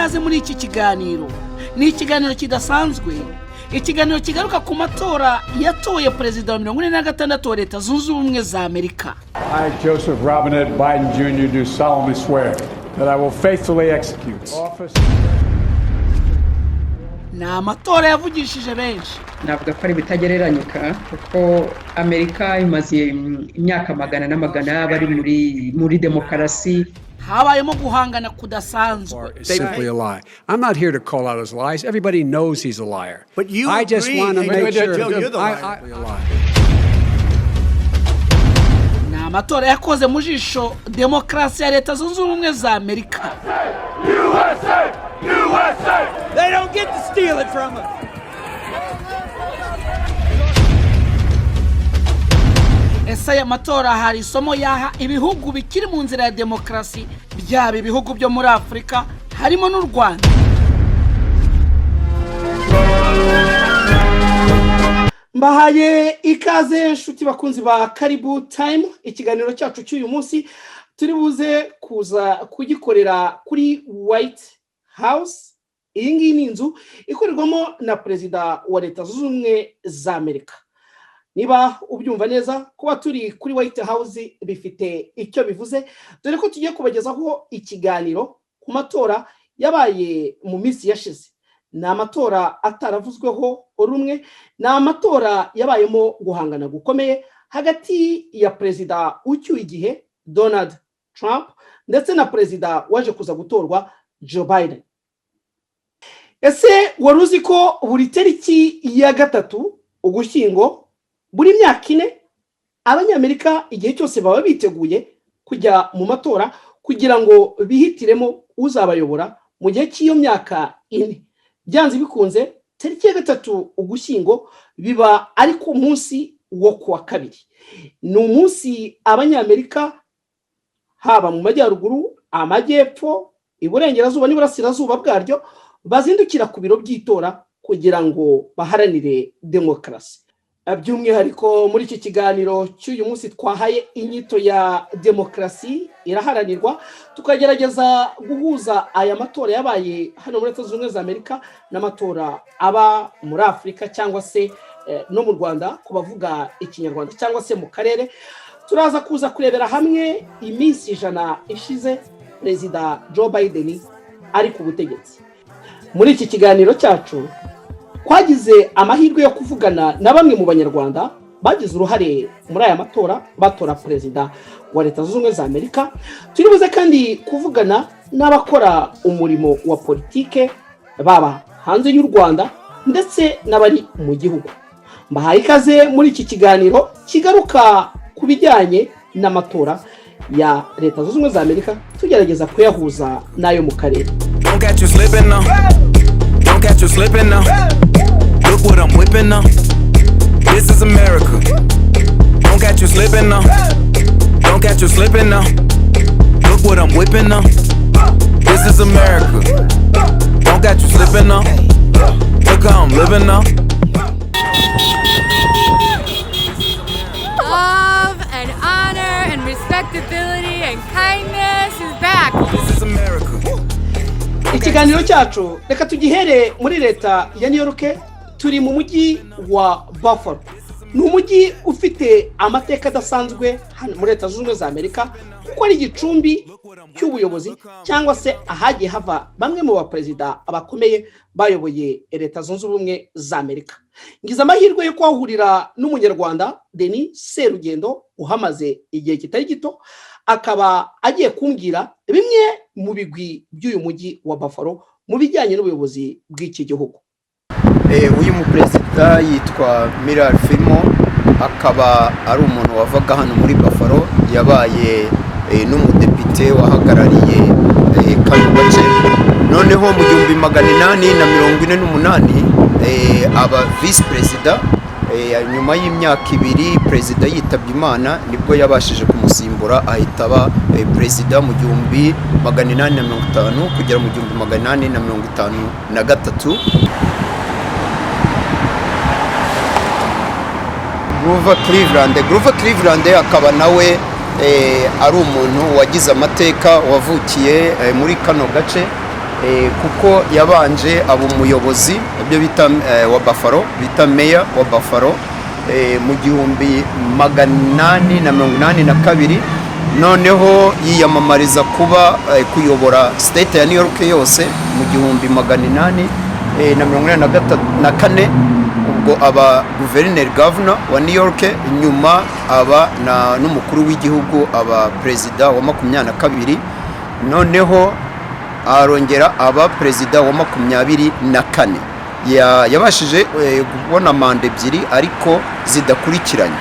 Ikaze muri iki kiganiro. Ni ikiganiro kidasanzwe, ikiganiro kigaruka ku matora yatoye perezida wa 46 wa Leta Zunze Ubumwe za Amerika. I, Joseph Robinette Biden Jr., do solemnly swear that I will faithfully execute office. Ni amatora yavugishije benshi. Navuga ko ari ibitagereranyika, kuko Amerika imaze imyaka magana n'amagana bari muri demokarasi. Habayemo guhangana kudasanzwe. Is simply a lie. I'm not here to call out his lies. Everybody knows he's a liar. But you I just agree, want to and make Joe, sure. Joe, you're the liar. A lie. Ni amatora yakoze mu jisho demokarasi ya Leta Zunze Ubumwe za Amerika. They don't get to steal it from us. Ese aya matora hari isomo yaha ibihugu bikiri mu nzira ya demokarasi, byaba ibihugu byo muri Afurika harimo n'u Rwanda? Mbahaye ikaze, nshuti bakunzi ba Karibu Time. Ikiganiro cyacu cy'uyu munsi turi buze kuza kugikorera kuri White House. Iyi ngiyi ni inzu ikorerwamo na perezida wa Leta Zunze Ubumwe za Amerika. Niba ubyumva neza, kuba turi kuri White House bifite icyo bivuze, dore ko tugiye kubagezaho ikiganiro ku matora yabaye mu minsi yashize. Ni amatora ataravuzweho rumwe, ni amatora yabayemo guhangana gukomeye hagati ya perezida ucyuye igihe Donald Trump ndetse na perezida waje kuza gutorwa Joe Biden. Ese wari uzi ko buri tariki ya 3 Ugushyingo buri myaka 4, Abanyamerika igihe cyose baba biteguye kujya mu matora kugira ngo bihitiremo uzabayobora mu gihe cy'iyo myaka 4? Byanze bikunze, tariki ya 3 Ugushyingo biba ari ku munsi wo kuwa kabiri. Ni umunsi Abanyamerika, haba mu majyaruguru, amajyepfo, iburengerazuba n'iburasirazuba bwaryo, bazindukira ku biro by'itora kugira ngo baharanire demokarasi. By'umwihariko muri iki kiganiro cy'uyu munsi twahaye inyito ya "Demokarasi iraharanirwa", tukagerageza guhuza aya matora yabaye hano muri Leta Zunze Ubumwe za Amerika n'amatora aba muri Afurika cyangwa se no mu Rwanda ku bavuga Ikinyarwanda cyangwa se mu karere. Turaza kuza kurebera hamwe iminsi 100 ishize perezida Joe Biden ari ku butegetsi. Muri iki kiganiro cyacu twagize amahirwe yo kuvugana na bamwe mu Banyarwanda bagize uruhare muri aya matora batora perezida wa Leta Zunze Ubumwe za Amerika. Turi buze kandi kuvugana n'abakora umurimo wa politike, baba hanze y'u Rwanda ndetse n'abari mu gihugu. Mbahaye ikaze muri iki kiganiro kigaruka ku bijyanye n'amatora ya Leta Zunze Ubumwe za Amerika, tugerageza kuyahuza n'ayo mu karere. Don't catch you slipping now. Don't catch you slipping now. Look what I'm whipping now. This is America. Don't catch you slipping now. Don't catch you slipping now. Look what I'm whipping now. This is America. Don't catch you slipping now. Look how I'm living now. Love and honor and respectability and kindness is back. This is America. Ikiganiro cyacu reka tugihere muri leta ya New York. Turi mu mujyi wa Buffalo. Ni umujyi ufite amateka adasanzwe hano muri Leta Zunze Ubumwe za Amerika, kuko ari igicumbi cy'ubuyobozi cyangwa se ahagiye hava bamwe mu baperezida bakomeye bayoboye Leta Zunze Ubumwe za Amerika. Ngize amahirwe yo kuhahurira n'Umunyarwanda Denis Serugendo uhamaze igihe kitari gito, akaba agiye kumbwira bimwe mu bigwi by'uyu mujyi wa Buffalo mu bijyanye n'ubuyobozi bw'iki gihugu. Uyu muperezida yitwa Millard Fillmore, akaba ari umuntu wavaga hano muri Buffalo. Yabaye n'umudepite wahagarariye kano gace. Noneho mu 1848 aba visi perezida. Nyuma y'imyaka 2 perezida yitabye Imana, nibwo yabashije kumusimbura, ahita aba perezida mu 1850 kugera mu 1853. Grover Cleveland, Grover Cleveland akaba nawe ari umuntu wagize amateka, wavukiye muri kano gace. Kuko yabanje aba umuyobozi, ibyo bita wa Buffalo, bita meya wa Buffalo, mu 1882. Noneho yiyamamariza kuba kuyobora state ya New York yose mu 1884. Ubwo aba guverineri, governor wa New York, nyuma aba n'umukuru w'igihugu, aba perezida wa 22. Noneho arongera aba perezida wa 24. Yabashije kubona manda ebyiri ariko zidakurikiranye.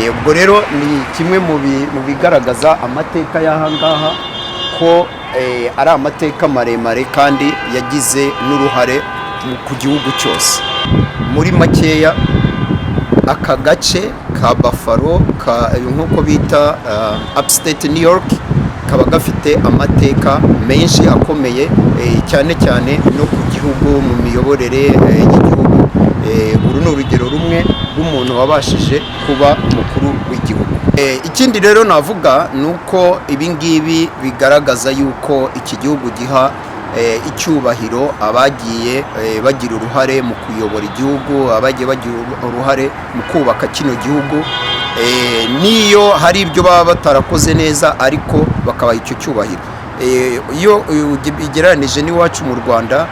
Ubwo rero ni kimwe mu bigaragaza amateka y'aha ngaha, ko ari amateka maremare kandi yagize n'uruhare ku gihugu cyose. Muri makeya, aka gace ka Buffalo, ka nk'uko bita Upstate New York, kaba gafite amateka menshi akomeye, cyane cyane no ku gihugu, mu miyoborere y'igihugu. Uru ni urugero rumwe rw'umuntu wabashije kuba umukuru w'igihugu. Ikindi rero navuga ni uko ibi ngibi bigaragaza yuko iki gihugu giha icyubahiro abagiye bagira uruhare mu kuyobora igihugu, abagiye bagira uruhare mu kubaka kino gihugu. N'iyo hari ibyo baba batarakoze neza, ariko bakabaha icyo cyubahiro. Iyo ugereranije n'iwacu mu Rwanda,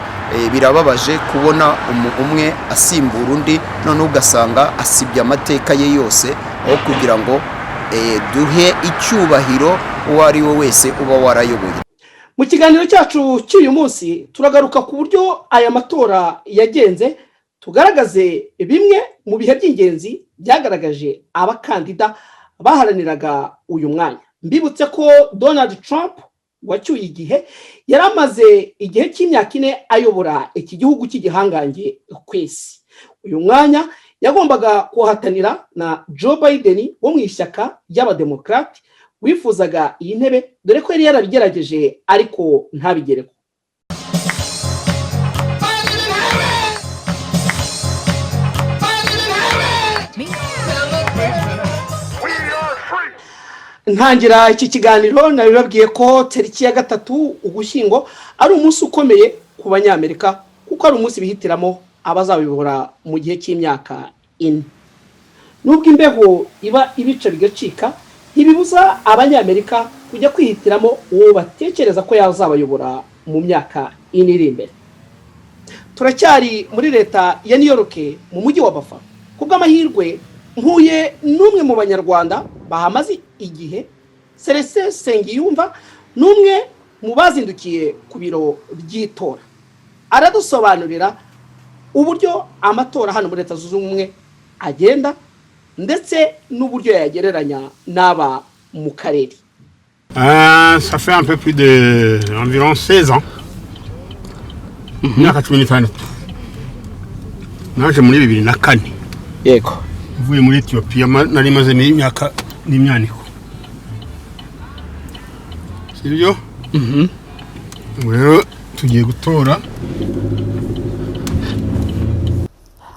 birababaje kubona umwe asimbura undi, noneho ugasanga asibye amateka ye yose, aho kugira ngo duhe icyubahiro uwo ari we wese uba warayoboye. Mu kiganiro cyacu cy'uyu munsi turagaruka ku buryo aya matora yagenze, tugaragaze bimwe mu bihe by'ingenzi byagaragaje abakandida baharaniraga uyu mwanya. Mbibutse ko Donald Trump wacyuye igihe yari amaze igihe cy'imyaka 4 ayobora iki gihugu cy'igihangange ku isi. Uyu mwanya yagombaga kuhatanira na Joe Biden wo mu ishyaka ry'Abademokarate, wifuzaga iyi ntebe, dore ko yari yarabigerageje ariko ntabigereho. Ntangira iki kiganiro nabibabwiye ko tariki ya 3 Ugushyingo ari umunsi ukomeye ku Banyamerika, kuko ari umunsi bihitiramo abazabayobora mu gihe cy'imyaka 4. Nubwo imbeho iba ibice bigacika, ntibibuza Abanyamerika kujya kwihitiramo uwo batekereza ko yazabayobora mu myaka 4 iri imbere. Turacyari muri leta ya New York, mu mujyi wa Buffalo. Kubw'amahirwe mpuye n'umwe mu Banyarwanda bahamaze igihe, Celestin Nsengiyumva, n'umwe mu bazindukiye ku biro by'itora. Aradusobanurira uburyo amatora hano muri Leta Zunze Ubumwe agenda, ndetse n'uburyo yayagereranya n'aba mu karere. Ça fait un peu plus de environ 16 ans. Imyaka 16. Naje muri 2004. Mvuye muri Ethiopia, nari maze imyaka n'imyaniko. Sibyo? Ubu rero tugiye gutora.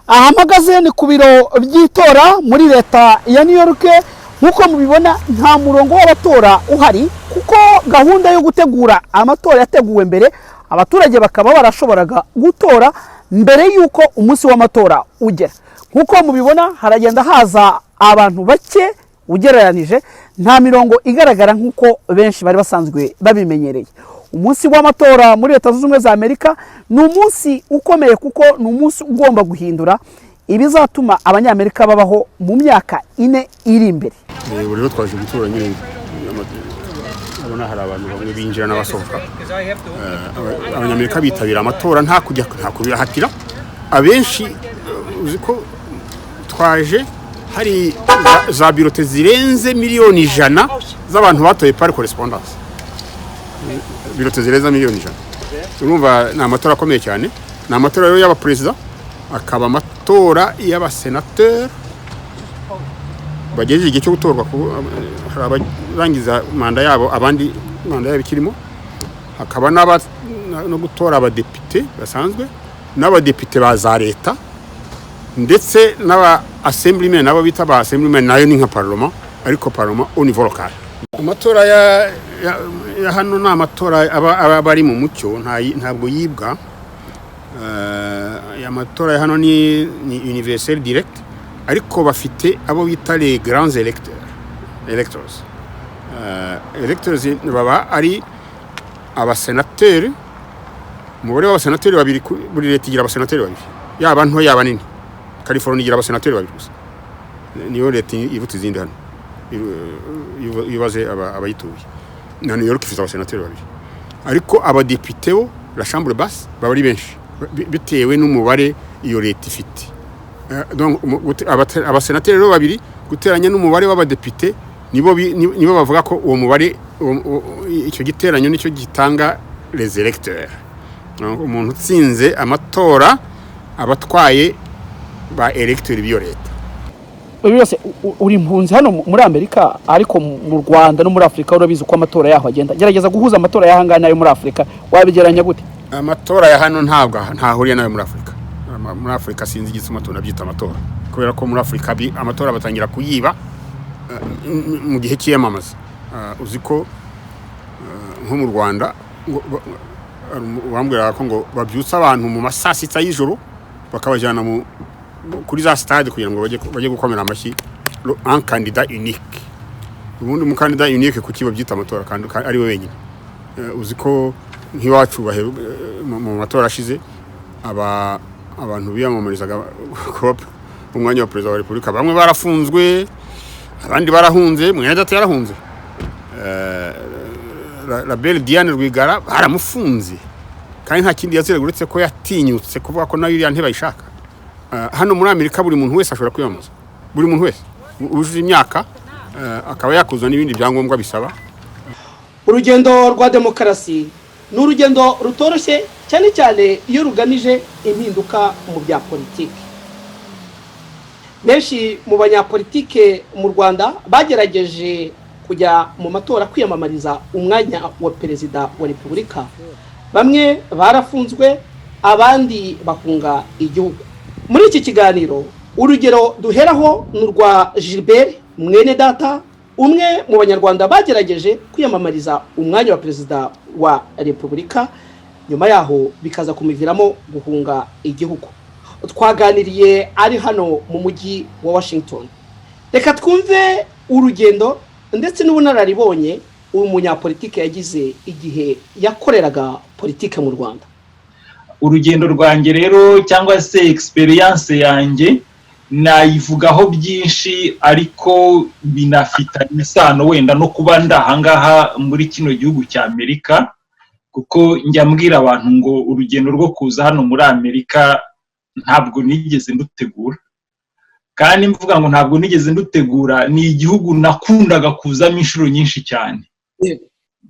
Ahamagaze ni ku biro by'itora muri leta ya New York. Nk'uko mubibona, nta murongo w'abatora uhari, kuko gahunda yo gutegura amatora yateguwe mbere, abaturage bakaba barashoboraga gutora mbere y'uko umunsi w'amatora ugera. Nk'uko mubibona, haragenda haza abantu bake ugereranije, nta mirongo igaragara nk'uko benshi bari basanzwe babimenyereye. Umunsi w'amatora muri Leta Zunze Ubumwe za Amerika ni umunsi ukomeye, kuko ni umunsi ugomba guhindura ibizatuma Abanyamerika babaho mu myaka 4 iri imbere. Ubu rero twaje gutora nyine. Urabona hari abantu bamwe binjira n'abasohoka. Abanyamerika bitabira amatora, nta kujya, nta kubihatira abenshi. Uzi ko twaje hari za bulletins zirenze miliyoni 100 z'abantu batoye par correspondance, bulletins zirenze miliyoni 100. Urumva ni amatora akomeye cyane. Ni amatora rero y'abaperezida, akaba amatora y'abasenateri bagejeje igihe cyo gutorwa, hari abarangiza manda yabo, abandi manda yabo ikirimo, hakaba no gutora abadepite basanzwe n'abadepite ba za leta, ndetse n'aba assemblymen, nabo bita ba assemblymen, nayo ni nka parlement, ariko parlement au niveau local. Amatora ya ya hano ni amatora aba ari mu mucyo, ntabwo yibwa. Aya matora ya hano ni universel direct, ariko bafite abo bita les grands électeurs, electors. Electors baba ari abasenateri, umubare w'abasenateri babiri. Buri leta igira abasenateri babiri, yaba nto yaba nini. California igira abasenateri babiri gusa, niyo leta iruta izindi hano. Ibaze abayituye. Na New York ifite abasenateri babiri, ariko abadepite bo, la chambre basse, baba ari benshi bitewe n'umubare iyo leta ifite. Donc, abasenateri rero babiri guteranya n'umubare w'abadepite, nibo bavuga ko uwo mubare, icyo giteranyo nicyo gitanga les électeurs. Donc, umuntu utsinze amatora aba atwaye ba électeurs b'iyo leta. Ibi byose, uri impunzi hano muri Amerika, ariko mu Rwanda no muri Afurika urabizi uko amatora yaho agenda. Gerageza guhuza amatora y'aha ngaha n'ayo muri Afurika, wabigereranya gute? Amatora ya hano ntabwo ntahuriye n'ayo muri Afurika. Muri Afurika sinzi igituma tunabyita amatora, kubera ko muri Afurika amatora batangira kuyiba mu gihe cy'iyamamaza. Uzi ko nko mu Rwanda hari bambwiraga ko ngo babyutsa abantu mu ma saa 6 y'ijoro, bakabajyana kuri za stade kugira ngo bajye gukomera amashyi un candidat unique. Ubundi umukandida unique kuki babyita amatora kandi ari we wenyine? Uzi ko nk'iwacu mu matora ashize abantu biyamamarizaga kuba umwanya wa perezida wa repubulika, bamwe barafunzwe, abandi barahunze. Mwene data yarahunze. La belle Diane Rwigara baramufunze, kandi nta kindi yaziraga uretse ko yatinyutse kuvuga ko nayo iriya ntebe ayishaka. Hano muri Amerika buri muntu wese ashobora kwiyamamaza, buri muntu wese wujuje imyaka, akaba yakuzuza n'ibindi byangombwa bisaba. Urugendo rwa demokarasi ni urugendo rutoroshye, cyane cyane iyo rugamije impinduka mu bya politiki. Benshi mu banyapolitike mu Rwanda bagerageje kujya mu matora kwiyamamariza umwanya wa perezida wa repubulika, bamwe barafunzwe, abandi bahunga igihugu. Muri iki kiganiro, urugero duheraho ni urwa Gilbert Mwenedata, umwe mu Banyarwanda bagerageje kwiyamamariza umwanya wa perezida wa repubulika, nyuma yaho bikaza kumuviramo guhunga igihugu. Twaganiriye ari hano mu mujyi wa Washington. Reka twumve urugendo ndetse n'ubunararibonye uyu munyapolitike yagize igihe yakoreraga politike mu Rwanda. Urugendo rwanjye rero, cyangwa se experience yanjye, nayivugaho byinshi, ariko binafitanye isano wenda no kuba ndahangaha muri kino gihugu cya Amerika, kuko njya mbwira abantu ngo urugendo rwo kuza hano muri Amerika ntabwo nigeze ndutegura. Kandi mvuga ngo ntabwo nigeze ndutegura, ni igihugu nakundaga kuzamo inshuro nyinshi cyane.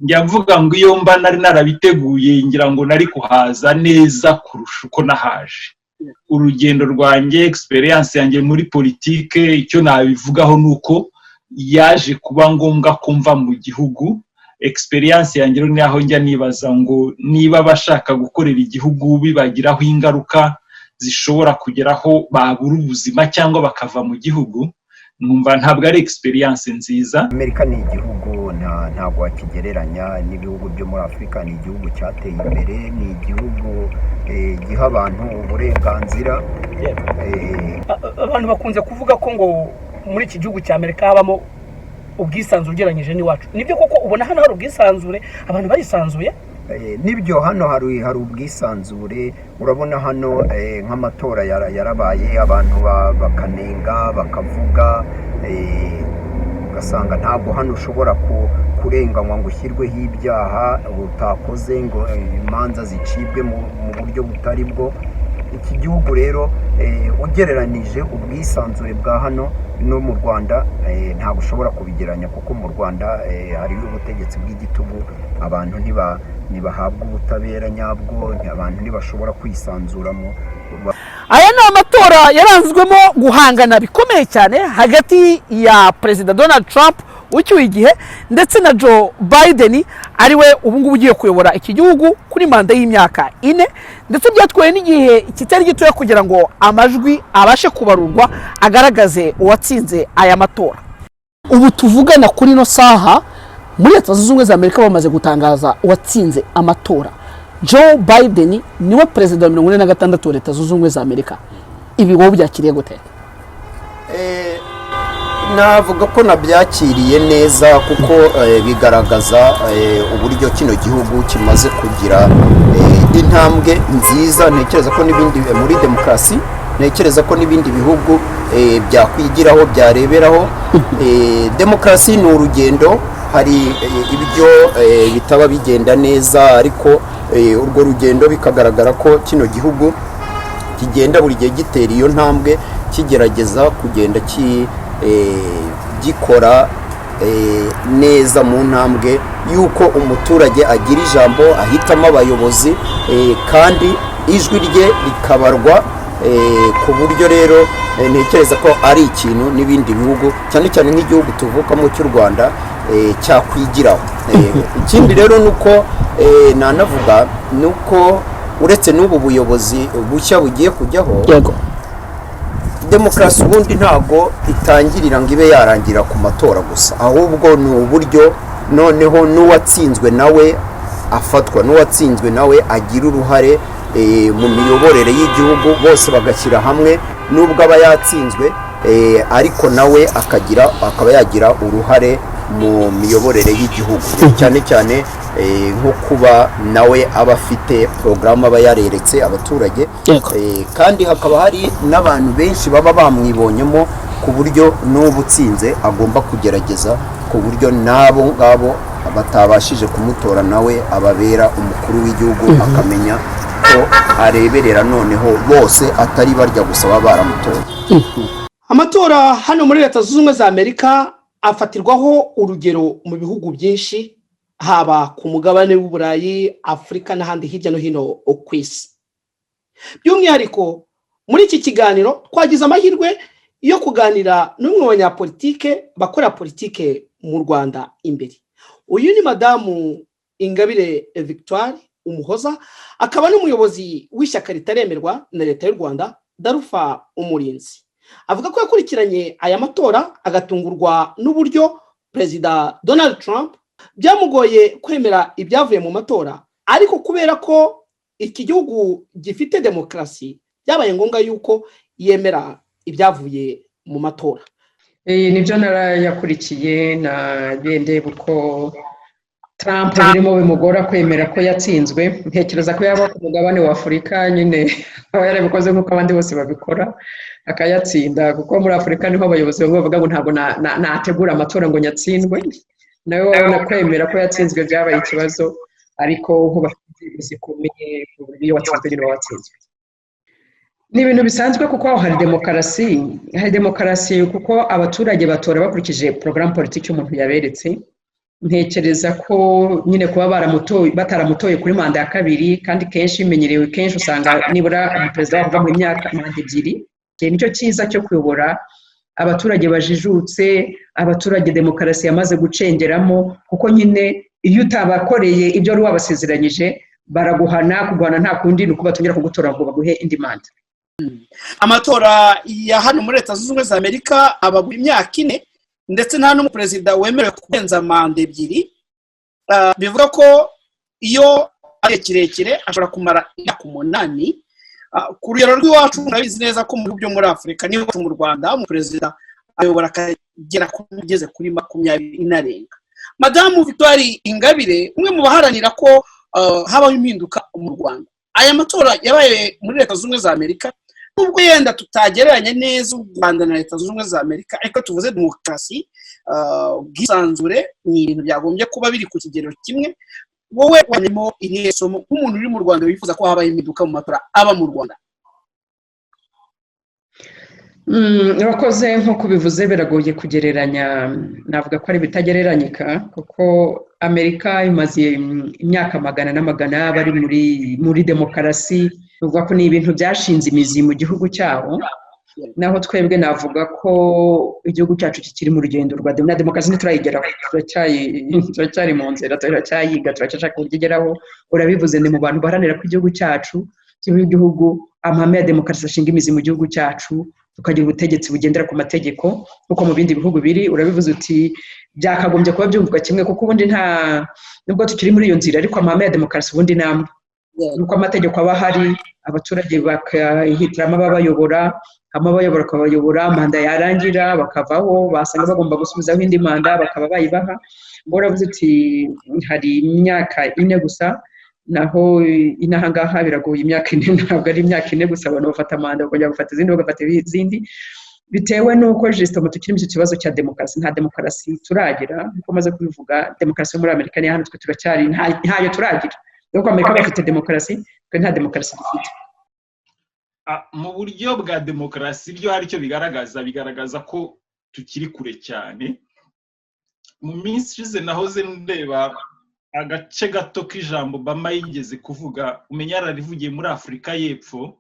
Njya mvuga ngo iyo mba nari narabiteguye, ngira ngo nari kuhaza neza kurusha uko nahaje. Urugendo rwanjye, experience yanjye muri politike, icyo nabivugaho ni uko yaje kuba ngombwa ko mva mu gihugu. Experience yanjye rero ni aho njya nibaza ngo niba abashaka gukorera igihugu bibagiraho ingaruka zishobora kugeraho babura ubuzima cyangwa bakava mu gihugu, nkumva ntabwo ari experience nziza. Amerika ni igihugu ntabwo wakigereranya n'ibihugu byo muri Afurika. Ni igihugu cyateye imbere, ni igihugu giha abantu uburenganzira. Abantu bakunze kuvuga ko ngo muri iki gihugu cya Amerika habamo ubwisanzure ugereranyije n'iwacu. Nibyo koko? Ubona hano hari ubwisanzure, abantu barisanzuye? Nibyo, hano hari ubwisanzure. Urabona hano nk'amatora yarabaye, abantu bakanenga, bakavuga, ugasanga ntabwo hano ushobora kurenganywa ngo ushyirweho ibyaha utakoze, ngo imanza zicibwe mu buryo butari bwo. Iki gihugu rero, ugereranije ubwisanzure bwa hano no mu Rwanda, ntabwo ushobora kubigereranya, kuko mu Rwanda hariyo ubutegetsi bw'igitugu, abantu ntibahabwa ubutabera nyabwo, abantu ntibashobora kwisanzura mu Aya ni amatora yaranzwemo guhangana bikomeye cyane hagati ya Perezida Donald Trump ucyuye igihe ndetse na Joe Biden, ariwe ubu ngubu ugiye kuyobora iki gihugu kuri manda y'imyaka 4. Ndetse byatwaye n'igihe kitari gitoya kugira ngo amajwi abashe kubarurwa agaragaze uwatsinze aya matora. Ubu tuvugana kuri ino saha Muri Leta Zunze Ubumwe za Amerika bamaze gutangaza uwatsinze amatora. Joe Biden niwe perezida wa 46 wa Leta Zunze Ubumwe za Amerika. Ibi wowe byakiriye gute? Navuga ko nabyakiriye neza, kuko bigaragaza uburyo kino gihugu kimaze kugira intambwe nziza. Ntekereza ko n'ibindi muri demokarasi, ntekereza ko n'ibindi bihugu byakwigiraho, byareberaho. Demokarasi ni urugendo. Hari ibyo bitaba bigenda neza, ariko urwo rugendo bikagaragara ko kino gihugu kigenda buri gihe gitera iyo ntambwe, kigerageza kugenda gikora neza mu ntambwe y'uko umuturage agira ijambo, ahitamo abayobozi, kandi ijwi rye rikabarwa, ku buryo rero ntekereza ko ari ikintu n'ibindi bihugu, cyane cyane nk'igihugu tuvukamo cy'u Rwanda, cyakwigiraho. Ikindi rero ni uko nanavuga ni uko uretse n'ubu buyobozi bushya bugiye kujyaho, demokarasi ubundi ntabwo itangirira ngo ibe yarangira ku matora gusa, ahubwo ni uburyo noneho n'uwatsinzwe nawe afatwa, n'uwatsinzwe nawe agira uruhare mu miyoborere y'igihugu, bose bagashyira hamwe. Nubwo aba yatsinzwe, ariko nawe akagira, akaba yagira uruhare mu miyoborere y'igihugu, cyane cyane nko kuba nawe aba afite porogaramu aba yareretse abaturage. Kandi hakaba hari n'abantu benshi baba bamwibonyemo, ku buryo n'ubu utsinze agomba kugerageza ku buryo n'abo ngabo batabashije kumutora nawe ababera umukuru w'igihugu, akamenya ko areberera noneho bose, atari barya gusa baba baramutoye. Amatora hano muri Leta Zunze Ubumwe za Amerika afatirwaho urugero mu bihugu byinshi, haba ku mugabane w'Uburayi, Afurika n'ahandi hirya no hino ku isi. By'umwihariko muri iki kiganiro twagize amahirwe yo kuganira n'umwe mu banyapolitike bakora politike mu Rwanda imbere. Uyu ni Madamu Ingabire Victoire Umuhoza, akaba n'umuyobozi w'ishyaka ritaremerwa na Leta y'u Rwanda, Darufa Umurinzi. Avuga ko yakurikiranye aya matora agatungurwa n'uburyo Perezida Donald Trump byamugoye kwemera ibyavuye mu matora, ariko kubera ko iki gihugu gifite demokarasi byabaye ngombwa yuko yemera ibyavuye mu matora. Nibyo, narayakurikiye, nagendeye uko Trump birimo bimugora kwemera ko yatsinzwe. Ntekereza ko yaba ku mugabane wa Afurika nyine aba yarabikoze nk'uko abandi bose babikora, akayatsinda, kuko muri Afurika niho abayobozi bamwe bavuga ngo ntabwo nategura amatora ngo nyatsindwe. Nawe wabona kwemera ko yatsinzwe byabaye ikibazo, ariko nko bafite inzego zikomeye ku buryo iyo watsinzwe nyine uba watsinzwe. Ni ibintu bisanzwe, kuko aho hari demokarasi. Hari demokarasi kuko abaturage batora bakurikije porogaramu politiki umuntu yaberetse. Ntekereza ko nyine kuba baramutoye, bataramutoye kuri manda ya kabiri, kandi kenshi bimenyerewe, kenshi usanga nibura umuperezida wava mu myaka manda 2. Nicyo cyiza cyo kuyobora abaturage bajijutse, abaturage demokarasi yamaze gucengeramo, kuko nyine iyo utabakoreye ibyo wari wabasezeranyije baraguhana. Kuguhana nta kundi, ni uko batongera kugutora ngo baguhe indi manda. Amatora ya hano muri Leta Zunze Ubumwe za Amerika aba buri myaka 4, ndetse nta n'umuperezida wemerewe kurenza manda 2. Bivuga ko iyo ari kirekire ashobora kumara imyaka 8. Ku rugero rw'iwacu, murabizi neza ko mu bihugu byo muri Afurika n'iwacu mu Rwanda umuperezida ayobora akagera ugeze kuri 20 inarenga. Madamu Victoire Ingabire, umwe mu baharanira ko habaho impinduka mu Rwanda, aya matora yabaye muri Leta Zunze Ubumwe za Amerika, nubwo yenda tutagereranya neza u Rwanda na Leta Zunze Ubumwe za Amerika, ariko tuvuze demokarasi, ubwisanzure, ni ibintu byagombye kuba biri ku kigero kimwe. Wowe wanyemo irihe somo nk'umuntu uri mu Rwanda wifuza ko habaho impinduka mu matora aba mu Rwanda? Urakoze. Nk'uko ubivuze, biragoye kugereranya, navuga ko ari bitagereranyika, kuko Amerika imaze imyaka magana n'amagana bari muri demokarasi, bivuga ko ni ibintu byashinze imizi mu gihugu cyabo. Naho twebwe navuga ko igihugu cyacu kikiri mu rugendo rwa na demokarasi, ntiturayigeraho, turacyari mu nzira, turacyayiga, turacyashaka uburyo igeraho. Urabivuze, ni mu bantu baharanira ko igihugu cyacu kiba igihugu amahame ya demokarasi ashinga imizi mu gihugu cyacu. Tukagira ubutegetsi bugendera ku mategeko nk'uko mu bindi bihugu biri. Urabivuze uti byakagombye kuba byumvwa kimwe, kuko ubundi nta nubwo tukiri muri iyo nzira, ariko amahame ya demokarasi ubundi ni amwe, nuko amategeko aba ahari, abaturage bakahitiramo ababayobora, hama abayobora bakabayobora, manda yarangira bakavaho, basanga bagomba gusubizaho indi manda bakaba bayibaha. Ubwo uravuze uti hari imyaka 4 gusa, naho inaha ngaha biragoye. Imyaka 4 ntabwo ari imyaka 4 gusa, abantu bafata manda bakongera bagafata izindi, bagafata izindi, bitewe n'uko justement tukiri mu icyo kibazo cya demokarasi. Nta demokarasi turagira nk'uko maze kubivuga. Demokarasi yo muri Amerika niyo hano, twe turacyari ntayo turagira. Nuko Amerika bafite demokarasi, twe nta demokarasi dufite. Mu buryo bwa demokarasi byo hari icyo bigaragaza ko tukiri kure cyane. Mu minsi ishize nahoze ndeba agace gato k'ijambo Obama yigeze kuvuga, umenya yararivugiye muri Afurika y'Epfo,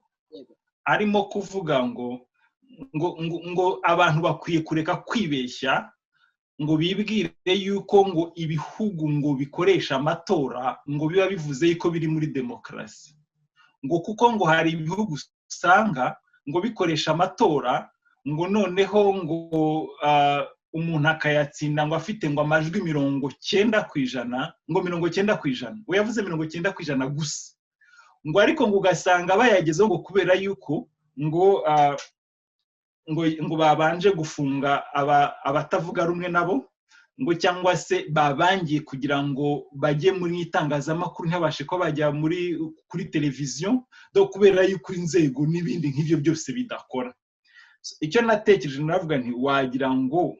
arimo kuvuga ngo abantu bakwiye kureka kwibeshya ngo bibwire yuko ngo ibihugu ngo bikoresha amatora ngo biba bivuze yuko biri muri demokarasi, ngo kuko ngo hari ibihugu usanga ngo bikoresha amatora, ngo noneho ngo umuntu akayatsinda ngo afite ngo amajwi 90%, ngo 90%, we yavuze 90% gusa, ngo ariko ngo ugasanga bayagezeho ngo kubera yuko ngo ngo babanje gufunga abatavuga rumwe nabo, ngo cyangwa se babangiye kugira ngo bajye muri itangazamakuru ntibabashe ko bajya muri kuri televiziyo, do kubera yuko inzego n'ibindi nk'ibyo byose bidakora. Icyo natekereje navuga nti wagira ngo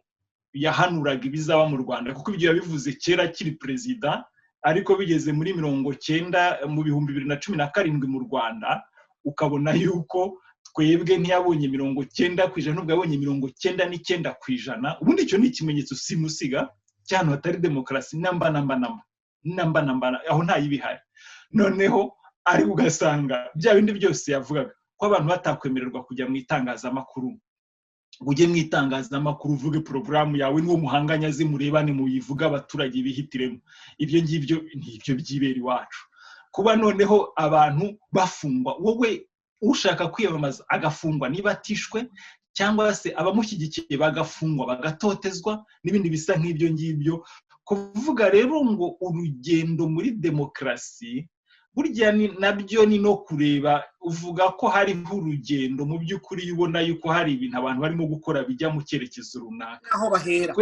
yahanuraga ibizaba mu Rwanda, kuko ibyo yabivuze kera akiri perezida, ariko bigeze muri 90 mu 2017 mu Rwanda, ukabona yuko twebwe ntiyabonye 90%, nubwo yabonye 99%. Ubundi icyo ni ikimenyetso simusiga cy'ahantu hatari demokarasi namba namba namba namba namba, aho ntayibihari. Noneho ari ugasanga bya bindi byose yavugaga ko abantu batakwemererwa kujya mu itangazamakuru, ujye mu itangazamakuru uvuge porogaramu yawe n'uwo muhanganye aze murebane muyivuge abaturage bihitiremo, ibyo ngibyo nibyo byibera iwacu. Kuba noneho abantu bafungwa, wowe ushaka kwiyamamaza agafungwa niba atishwe, cyangwa se abamushyigikiye bagafungwa bagatotezwa n'ibindi bisa nk'ibyo ngibyo. Kuvuga rero ngo urugendo muri demokarasi burya nabyo ni no kureba, uvuga ko hariho urugendo mu by'ukuri ubona yuko hari ibintu abantu barimo gukora bijya mu cyerekezo runaka, aho bahera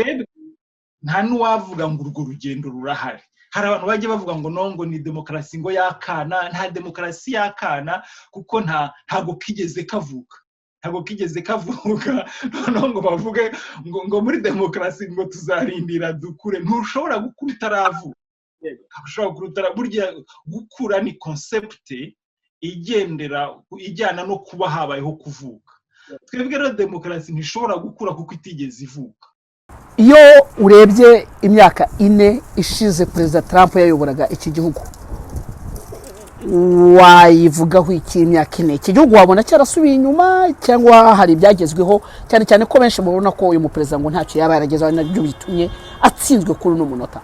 nta n'uwavuga ngo urwo rugendo rurahari. Hari abantu bajya bavuga ngo nongo ni demokarasi ngo yakana, nta demokarasi yakana kuko ntago kigeze kavuka, ntago kigeze kavuka. Noneho ngo bavuge ngo muri demokarasi ngo tuzarindira dukure, ntushobora gukura utaravuka. Ushobora kurutara, burya gukura ni concept igendera ijyana no kuba habayeho kuvuka. Twebwe rero demokarasi ntishobora gukura kuko itigeze ivuka. Iyo urebye imyaka 4 ishize Perezida Trump yayoboraga iki gihugu, wayivugaho iki? Imyaka 4 iki gihugu wabona cyarasubiye inyuma cyangwa hari ibyagezweho, cyane cyane ko benshi mubona ko uyu muperezida ngo ntacyo yaba yaragezeho, nabyo bitumye atsinzwe kuri uno munota?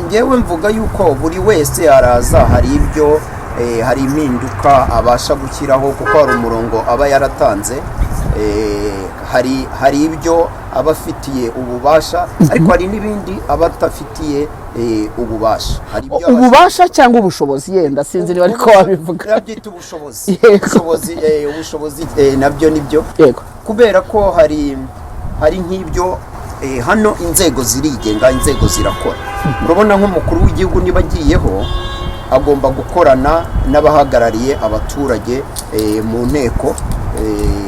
Ngewe mvuga yuko buri wese araza hari ibyo hari impinduka abasha gushyiraho, kuko hari umurongo aba yaratanze, hari ibyo aba afitiye ububasha, ariko hari n'ibindi aba atafitiye ububasha. Ububasha cyangwa ubushobozi, yenda sinzi niba ariko wabivuga. Nabyita ubushobozi, ubushobozi nabyo nibyo, kubera ko hari nk'ibyo hano inzego zirigenga, inzego zirakora. Urabona nk'umukuru w'igihugu niba agiyeho agomba gukorana n'abahagarariye abaturage mu nteko,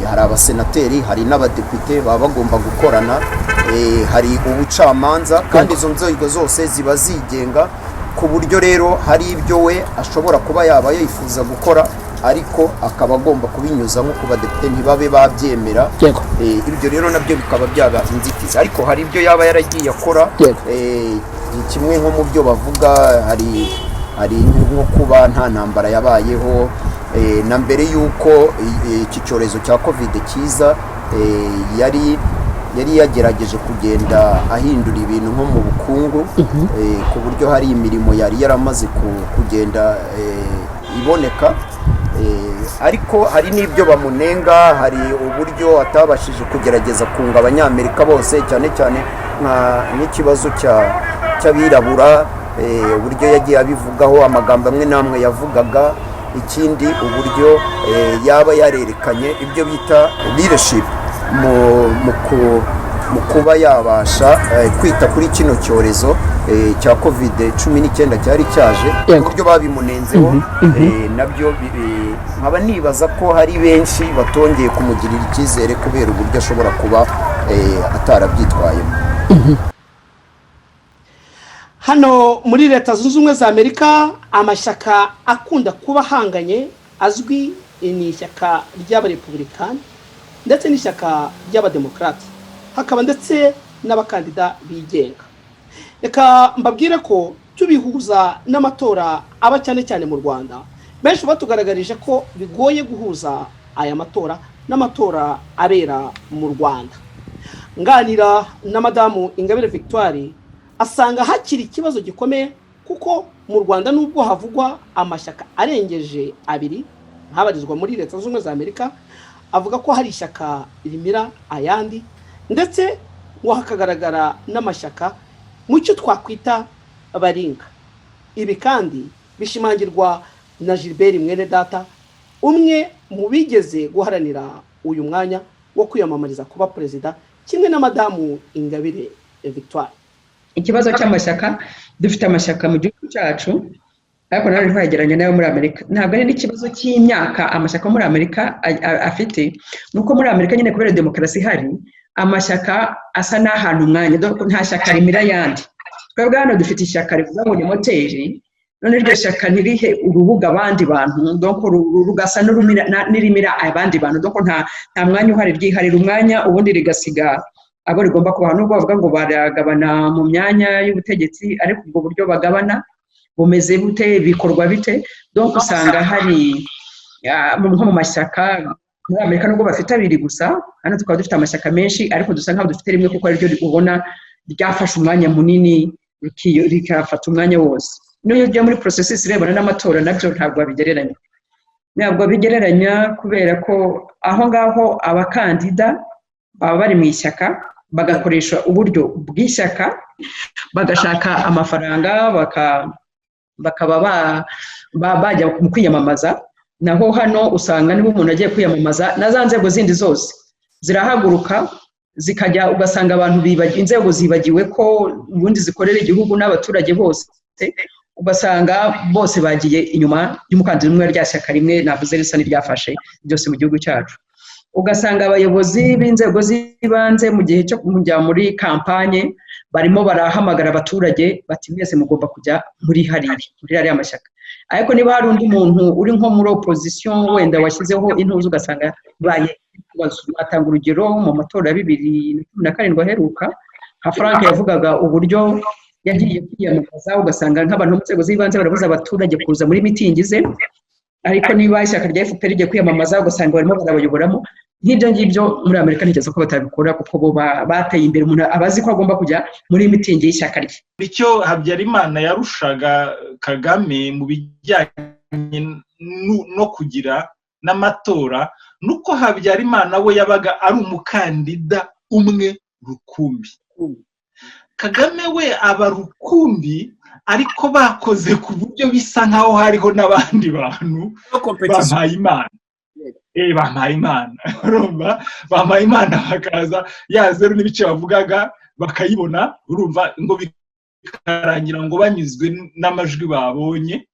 hari abasenateri, hari n'abadepite baba bagomba gukorana, hari ubucamanza, kandi izo nzego zose ziba zigenga, ku buryo rero hari ibyo we ashobora kuba yaba yifuza gukora, ariko akaba agomba kubinyuza nko ku badepite ntibabe babyemera. Ibyo rero nabyo bikaba byaba inzitizi, ariko hari ibyo yaba yaragiye akora. Kimwe nko mu byo bavuga hari nko kuba nta ntambara yabayeho na mbere y'uko iki cyorezo cya Covid kiza, yari yagerageje kugenda ahindura ibintu nko mu bukungu, ku buryo hari imirimo yari yaramaze kugenda iboneka. Ariko hari n'ibyo bamunenga, hari uburyo atabashije kugerageza kunga Abanyamerika bose, cyane cyane nk'ikibazo cy'abirabura, uburyo yagiye abivugaho, amagambo amwe n'amwe yavugaga. Ikindi, uburyo yaba yarerekanye ibyo bita leadership mu kuba yabasha kwita kuri kino cyorezo cya COVID-19 cyari cyaje, uburyo babimunenzeho. Nabyo nkaba nibaza ko hari benshi batongeye kumugirira icyizere kubera uburyo ashobora kuba atarabyitwayemo. Hano muri Leta Zunze Ubumwe za Amerika, amashyaka akunda kuba ahanganye azwi ni ishyaka ry'Abarepubulikani ndetse n'ishyaka ry'Abademokarate, hakaba ndetse n'abakandida bigenga. Reka mbabwire ko tubihuza n'amatora aba cyane cyane mu Rwanda, benshi batugaragarije ko bigoye guhuza aya matora n'amatora abera mu Rwanda. Nganira na Madamu Ingabire Victoire, asanga hakiri ikibazo gikomeye, kuko mu Rwanda nubwo havugwa amashyaka arengeje abiri nkabarizwa muri Leta Zunze Ubumwe za Amerika, avuga ko hari ishyaka rimira ayandi, ndetse ngo hakagaragara n'amashyaka mu cyo twakwita baringa. Ibi kandi bishimangirwa na Gilbert Mwenedata, umwe mu bigeze guharanira uyu mwanya wo kwiyamamariza kuba perezida, kimwe na Madamu Ingabire Victoire. Ikibazo cy'amashyaka, dufite amashyaka mu gihugu cyacu, ariko nawe ntiwagereranya nayo muri Amerika. Ntabwo ari n'ikibazo cy'imyaka amashyaka muri Amerika afite, ni uko muri Amerika nyine kubera demokarasi ihari, amashyaka asa n'ahantu umwanya, nta shyaka rimira ayandi. Twebwe hano dufite ishyaka rivuga ngo ni moteri, none iryo shyaka ntirihe urubuga abandi bantu, donc rugasa n'irimira abandi bantu, donc nta mwanya uhari, ryiharira umwanya ubundi rigasiga abo rigomba kubaha. Nubwo bavuga ngo baragabana mu myanya y'ubutegetsi, ariko ubwo buryo bagabana bumeze bute? Bikorwa bite? Donc usanga hari nko mu mashyaka muri Amerika, nubwo bafite abiri gusa, hano tukaba dufite amashyaka menshi, ariko dusa nkaho dufite rimwe, kuko ariryo ubona ryafashe umwanya munini, rikafata umwanya wose. N'iyo ujya muri processus irebana n'amatora, nabyo ntabwo babigereranya, ntabwo babigereranya, kubera ko aho ngaho abakandida baba bari mu ishyaka, bagakoresha uburyo bw'ishyaka, bagashaka amafaranga, bakaba bajya mu kwiyamamaza. Naho hano usanga niba umuntu agiye kwiyamamaza, na za nzego zindi zose zirahaguruka zikajya, ugasanga abantu inzego zibagiwe ko ubundi zikorera igihugu n'abaturage bose, ugasanga bose bagiye inyuma y'umukandida umwe, rya shyaka rimwe navuze risa n'iryafashe byose mu gihugu cyacu. Ugasanga abayobozi b'inzego z'ibanze mu gihe cyo kujya muri kampanye barimo barahamagara abaturage bati: "Mwese mugomba kujya muri hariya, muri ariya mashyaka." Ariko niba hari undi muntu uri nko muri opozisiyo wenda washyizeho intuza, ugasanga bibaye ikibazo. Natanga urugero mu matora ya 2017 aheruka, nka Frank yavugaga uburyo yagiye kwiyamamaza, ugasanga nk'abantu mu nzego z'ibanze barabuza abaturage kuza muri mitingi ze, ariko niba ishyaka rya FPR rigiye kwiyamamaza, ugasanga barimo barabayoboramo. Nk'ibyo ngibyo muri Amerika ntekereza ko batabikora, kuko bo bateye imbere, umuntu aba azi ko agomba kujya muri mitingi y'ishyaka rye. Icyo Habyarimana yarushaga Kagame mu bijyanye no kugira n'amatora ni uko Habyarimana we yabaga ari umukandida umwe rukumbi. Kagame we aba rukumbi, ariko bakoze ku buryo bisa nkaho hariho n'abandi bantu bampaye Imana, bampaye Imana, urumva, bampaye Imana bakaza ya zeru n'ibice bavugaga bakayibona, urumva, ngo bikarangira ngo banyuzwe n'amajwi babonye.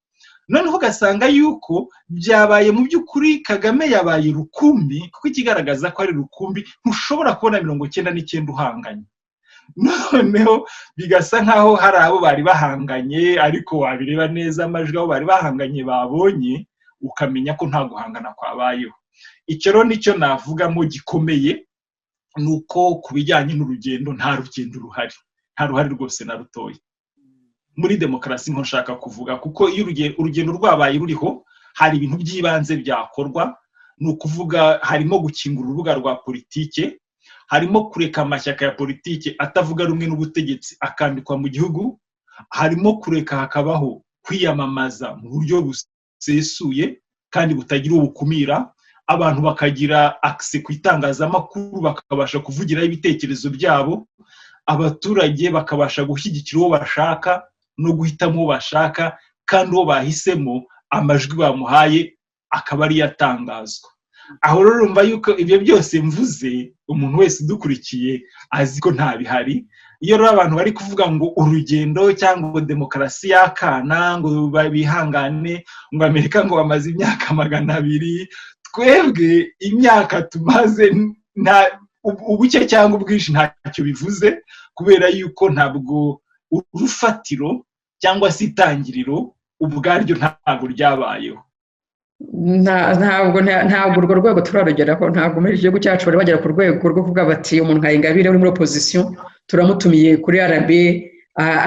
Noneho ugasanga yuko byabaye mu by'ukuri Kagame yabaye rukumbi, kuko ikigaragaza ko ari rukumbi, ntushobora kubona 99 uhanganye. Noneho bigasa nkaho hari abo bari bahanganye, ariko wabireba neza amajwi abo bari bahanganye babonye, ukamenya ko nta guhangana kwabayeho. Icyo rero nicyo navugamo gikomeye, ni uko ku bijyanye n'urugendo nta rugendo ruhari, nta ruhari rwose na rutoya muri demokarasi nko nshaka kuvuga, kuko iyo urugendo rwabaye ruriho, hari ibintu by'ibanze byakorwa. Ni ukuvuga harimo gukingura urubuga rwa politike, harimo kureka amashyaka ya politike atavuga rumwe n'ubutegetsi akandikwa mu gihugu, harimo kureka hakabaho kwiyamamaza mu buryo busesuye. Kandi butagira ubukumira, abantu bakagira access ku itangazamakuru, bakabasha kuvugiraho ibitekerezo byabo, abaturage bakabasha gushyigikira uwo bashaka no guhitamo uwo bashaka, kandi uwo bahisemo amajwi bamuhaye akaba ariyo atangazwa. Aho rero urumva yuko ibyo byose mvuze, umuntu wese udukurikiye azi ko nta bihari. Iyo rero abantu bari kuvuga ngo urugendo cyangwa ngo demokarasi y'akana, ngo bihangane, ngo Amerika ngo bamaze imyaka 200, twebwe imyaka tumaze nta ubuke cyangwa ubwinshi ntacyo bivuze, kubera yuko ntabwo urufatiro cyangwa se itangiriro ubwaryo ntabwo ryabayeho. Ntabwo urwo rwego turarugeraho. Ntabwo muri iki gihugu cyacu bari bagera ku rwego rwo kuvuga bati umuntu nka Ingabire uri muri opposition turamutumiye kuri RB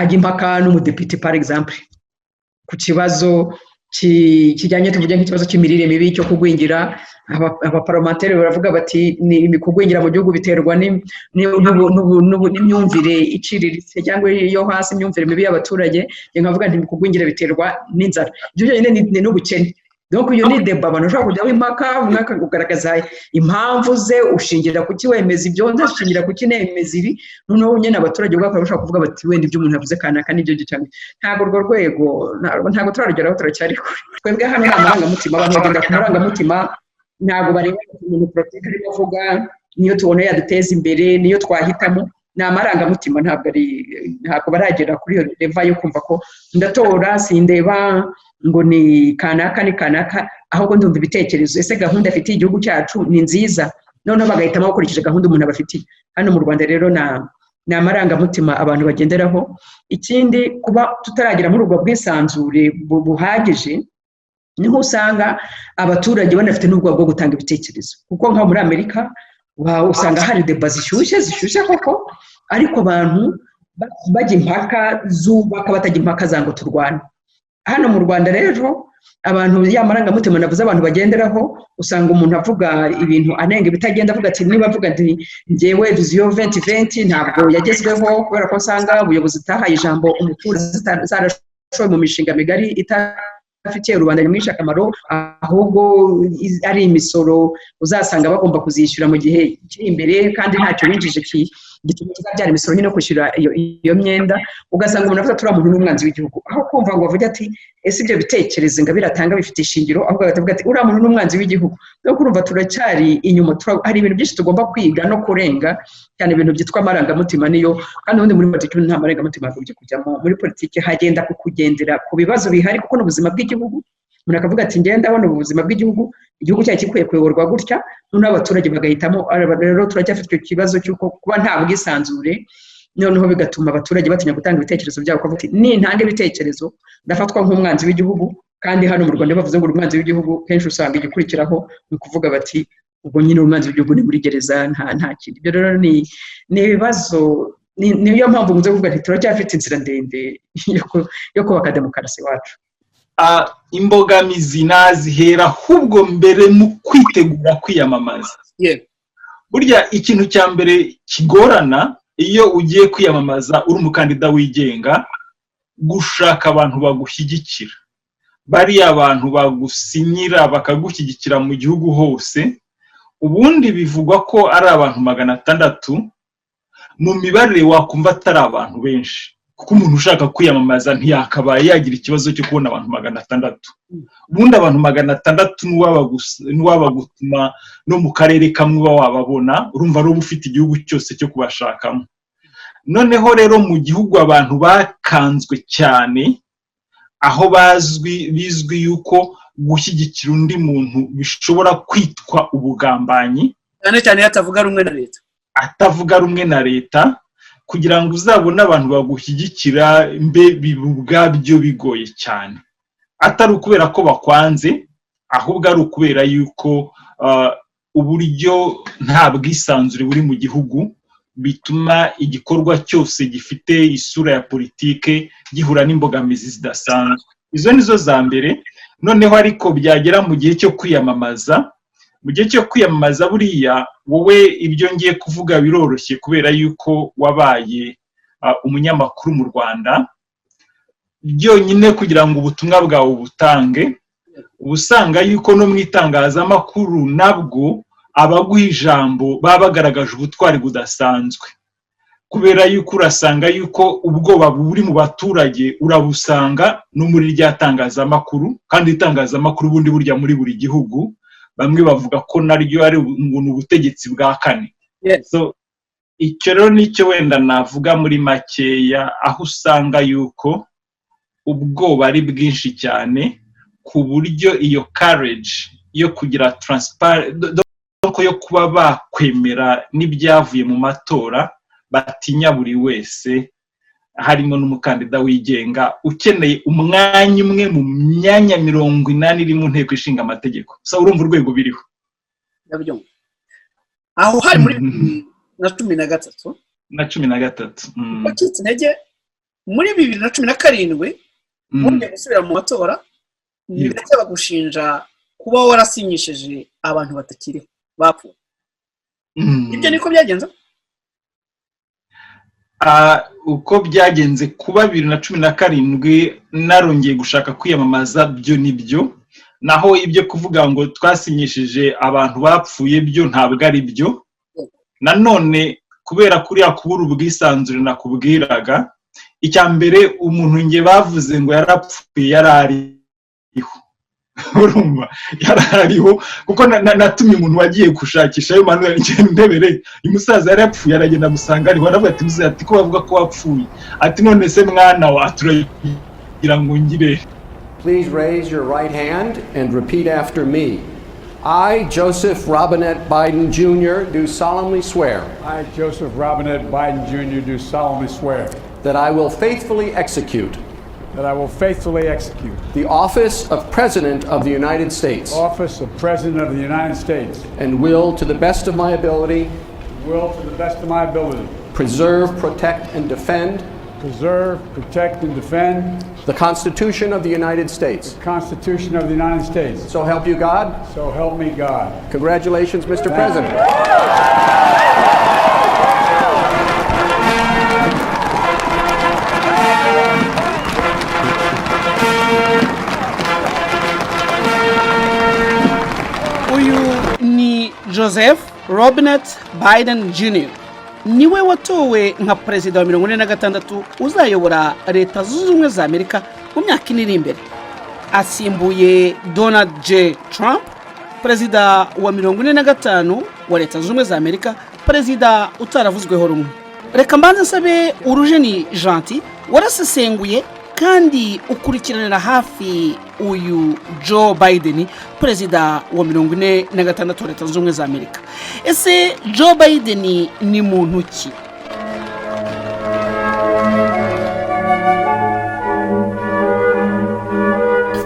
ajya impaka n'umudepite, par exemple, ku kibazo kijyanye, tuvuge nk'ikibazo cy'imirire mibi, cyo kugwingira. Abaparlementaire baravuga bati ni kugwingira mu gihugu biterwa n'imyumvire iciriritse cyangwa yo hasi, imyumvire mibi y'abaturage. Njye nkavuga nti kugwingira biterwa n'inzara, ibyo byonyine ni n'ubukene. Donc iyo ni débat abantu bashobora kujyaho impaka, umwe akagaragaza impamvu ze: ushingira kuki wemeza ibyo, ndashingira kuki nemeza ibi. Noneho nyine abaturage ubwabo bashobora kuvuga bati wenda ibyo umuntu yavuze kanaka nibyo cyane. Ntabwo urwo rwego ntabwo turarugeraho, turacyari kure. Twebwe hano ni amarangamutima, abantu bagenda ku marangamutima, ntabwo bareba umuntu politiki arimo avuga. Niyo tubona yaduteza imbere, niyo twahitamo. Ni amarangamutima, ntabwo baragera kuri iyo level yo kumva ko ndatora sindeba ngo ni kanaka ni kanaka, ahubwo ndumva ibitekerezo, ese gahunda afitiye igihugu cyacu ni nziza? Noneho bagahitamo bakurikije gahunda umuntu abafitiye. Hano mu Rwanda rero ni amarangamutima abantu bagenderaho. Ikindi, kuba tutaragera muri ubwo bwisanzure buhagije, niho usanga abaturage banafite n'ubwoba bwo gutanga ibitekerezo, kuko nka muri Amerika usanga hari débat zishyushye, zishyushye koko, ariko abantu bajya impaka zubaka, batajya impaka za ngo turwane. Hano mu Rwanda rero abantu, ya marangamutima navuze abantu bagenderaho, usanga umuntu avuga ibintu anenga ibitagenda, avuga ati niba avuga ati ngewe Vision 2020 ntabwo yagezweho kubera ko nsanga ubuyobozi butahaye ijambo umuturage, zarashowe mu mishinga migari itafitiye rubanda nyamwinshi akamaro, ahubwo ari imisoro uzasanga bagomba kuzishyura mu gihe kiri imbere kandi ntacyo winjije gituma kizabyara imisoro nyine yo kwishyura iyo myenda, ugasanga umuntu avuga ati uriya muntu ni umwanzi w'igihugu, aho kumva ngo avuge ati ese ibyo bitekerezo Ingabire atanga bifite ishingiro? Ahubwo agahita ati uriya muntu ni umwanzi w'igihugu. No kurumva turacyari inyuma, hari ibintu byinshi tugomba kwiga no kurenga, cyane ibintu byitwa amarangamutima. Niyo kandi ubundi muri politiki nta marangamutima yagombye kujyamo. Muri politiki hagenda ku kugendera ku bibazo bihari, kuko ni ubuzima bw'igihugu. Umuntu akavuga ati ngenda ndabona ubuzima bw'igihugu, igihugu cyacu gikwiye kuyoborwa gutya, noneho abaturage bagahitamo. Rero turacyafite icyo kibazo cy'uko kuba nta bwisanzure, noneho bigatuma abaturage batinya gutanga ibitekerezo byabo, bakavuga ati nintanga ibitekerezo ndafatwa nk'umwanzi w'igihugu. Kandi hano mu Rwanda iyo bavuze ngo uri umwanzi w'igihugu, kenshi usanga igikurikiraho ni ukuvuga bati ubwo nyine umwanzi w'igihugu ni muri gereza, nta kindi. Ibyo rero ni ibibazo, niyo mpamvu nkunze kuvuga nti turacyafite inzira ndende yo kubaka demokarasi iwacu. Imbogamizi nazihera ahubwo mbere mu kwitegura kwiyamamaza. Burya ikintu cya mbere kigorana iyo ugiye kwiyamamaza uri umukandida wigenga, gushaka abantu bagushyigikira, bariya abantu bagusinyira bakagushyigikira mu gihugu hose. Ubundi bivugwa ko ari abantu 600. Mu mibare wakumva atari abantu benshi, kuko umuntu ushaka kwiyamamaza ntiyakabaye yagira ikibazo cyo kubona abantu 600. Ubundi abantu 600 n'uwabagutuma no mu karere kamwe uba wababona. Urumva ari uba ufite igihugu cyose cyo kubashakamo. Noneho rero mu gihugu abantu bakanzwe cyane, aho bazwi bizwi yuko gushyigikira undi muntu bishobora kwitwa ubugambanyi, cyane cyane iyo atavuga rumwe na leta, atavuga rumwe na leta, kugira ngo uzabone abantu bagushyigikira mbe biba ubwabyo bigoye cyane, atari ukubera ko bakwanze, ahubwo ari ukubera yuko uburyo nta bwisanzure buri mu gihugu bituma igikorwa cyose gifite isura ya politike gihura n'imbogamizi zidasanzwe. Izo ni zo za mbere. Noneho ariko byagera mu gihe cyo kwiyamamaza, mu gihe cyo kwiyamamaza buriya wowe ibyo ngiye kuvuga biroroshye kubera yuko wabaye umunyamakuru mu Rwanda. Byonyine kugira ngo ubutumwa bwawe ubutange Uba usanga yuko no mu itangazamakuru nabwo abaguha ijambo baba bagaragaje ubutwari budasanzwe, kubera yuko urasanga yuko ubwoba buri mu baturage urabusanga no muri rya tangazamakuru. Kandi itangazamakuru ubundi burya muri buri gihugu bamwe bavuga ko naryo ari ngo ni ubutegetsi bwa kane. So icyo rero nicyo wenda navuga muri makeya, aho usanga yuko ubwoba ari bwinshi cyane, ku buryo iyo courage yo kugira transparent, yo kuba bakwemera n'ibyavuye mu matora, batinya buri wese, harimo n'umukandida wigenga ukeneye umwanya umwe mu myanya 80 iri mu Nteko Ishinga Amategeko. So urumva urwego biriho. Ndabyumva. Aho hari muri 2013. Na 13. Wacitse intege muri 2017, wongeye gusubira mu matora, ndetse bagushinja kuba warasinyishije abantu batakiriho, bapfuye. Ibyo niko byagenze? Uko byagenze kuba 2017 narongeye gushaka kwiyamamaza, byo ni byo. Naho ibyo kuvuga ngo twasinyishije abantu bapfuye, byo ntabwo ari byo. Nanone kubera kuriya kubura ubwisanzure nakubwiraga, icya mbere umuntu nge bavuze ngo yarapfuye yari ariho. Urumva, yari ariho, kuko natumye umuntu wagiye gushakisha ayo manuel ndebere uyu musaza yari yapfuye, aragenda amusanga ariho, aravuga ati: "Muzehe," ati, "ko bavuga ko wapfuye?" Ati: "None se mwana wa turagira ngo ngire." Please raise your right hand and repeat after me. I, Joseph Robinette Biden Jr., do solemnly swear I, Joseph Robinette Biden Jr., do solemnly swear that I will faithfully execute that I will faithfully execute the office of President of the United States office of President of the United States and will, to the best of my ability, will, to the best of my ability, preserve, protect, and defend preserve, protect, and defend the Constitution of the United States. the Constitution of the United States. So help you God. So help me God. Congratulations, Mr. Thank you. President. Uyu ni Joseph Robinette Biden Jr., niwe watowe nka perezida wa 46 uzayobora Leta Zunze Ubumwe za Amerika mu myaka 4 iri imbere. Asimbuye Donald J Trump, perezida wa 45 wa Leta Zunze Ubumwe za Amerika, perezida utaravuzweho rumwe. Reka mbanze nsabe Urujeni Gentil, warasesenguye kandi ukurikiranira hafi uyu Joe Biden, perezida wa 46 wa Leta Zunze Ubumwe za Amerika. Ese Joe Biden ni muntu ki?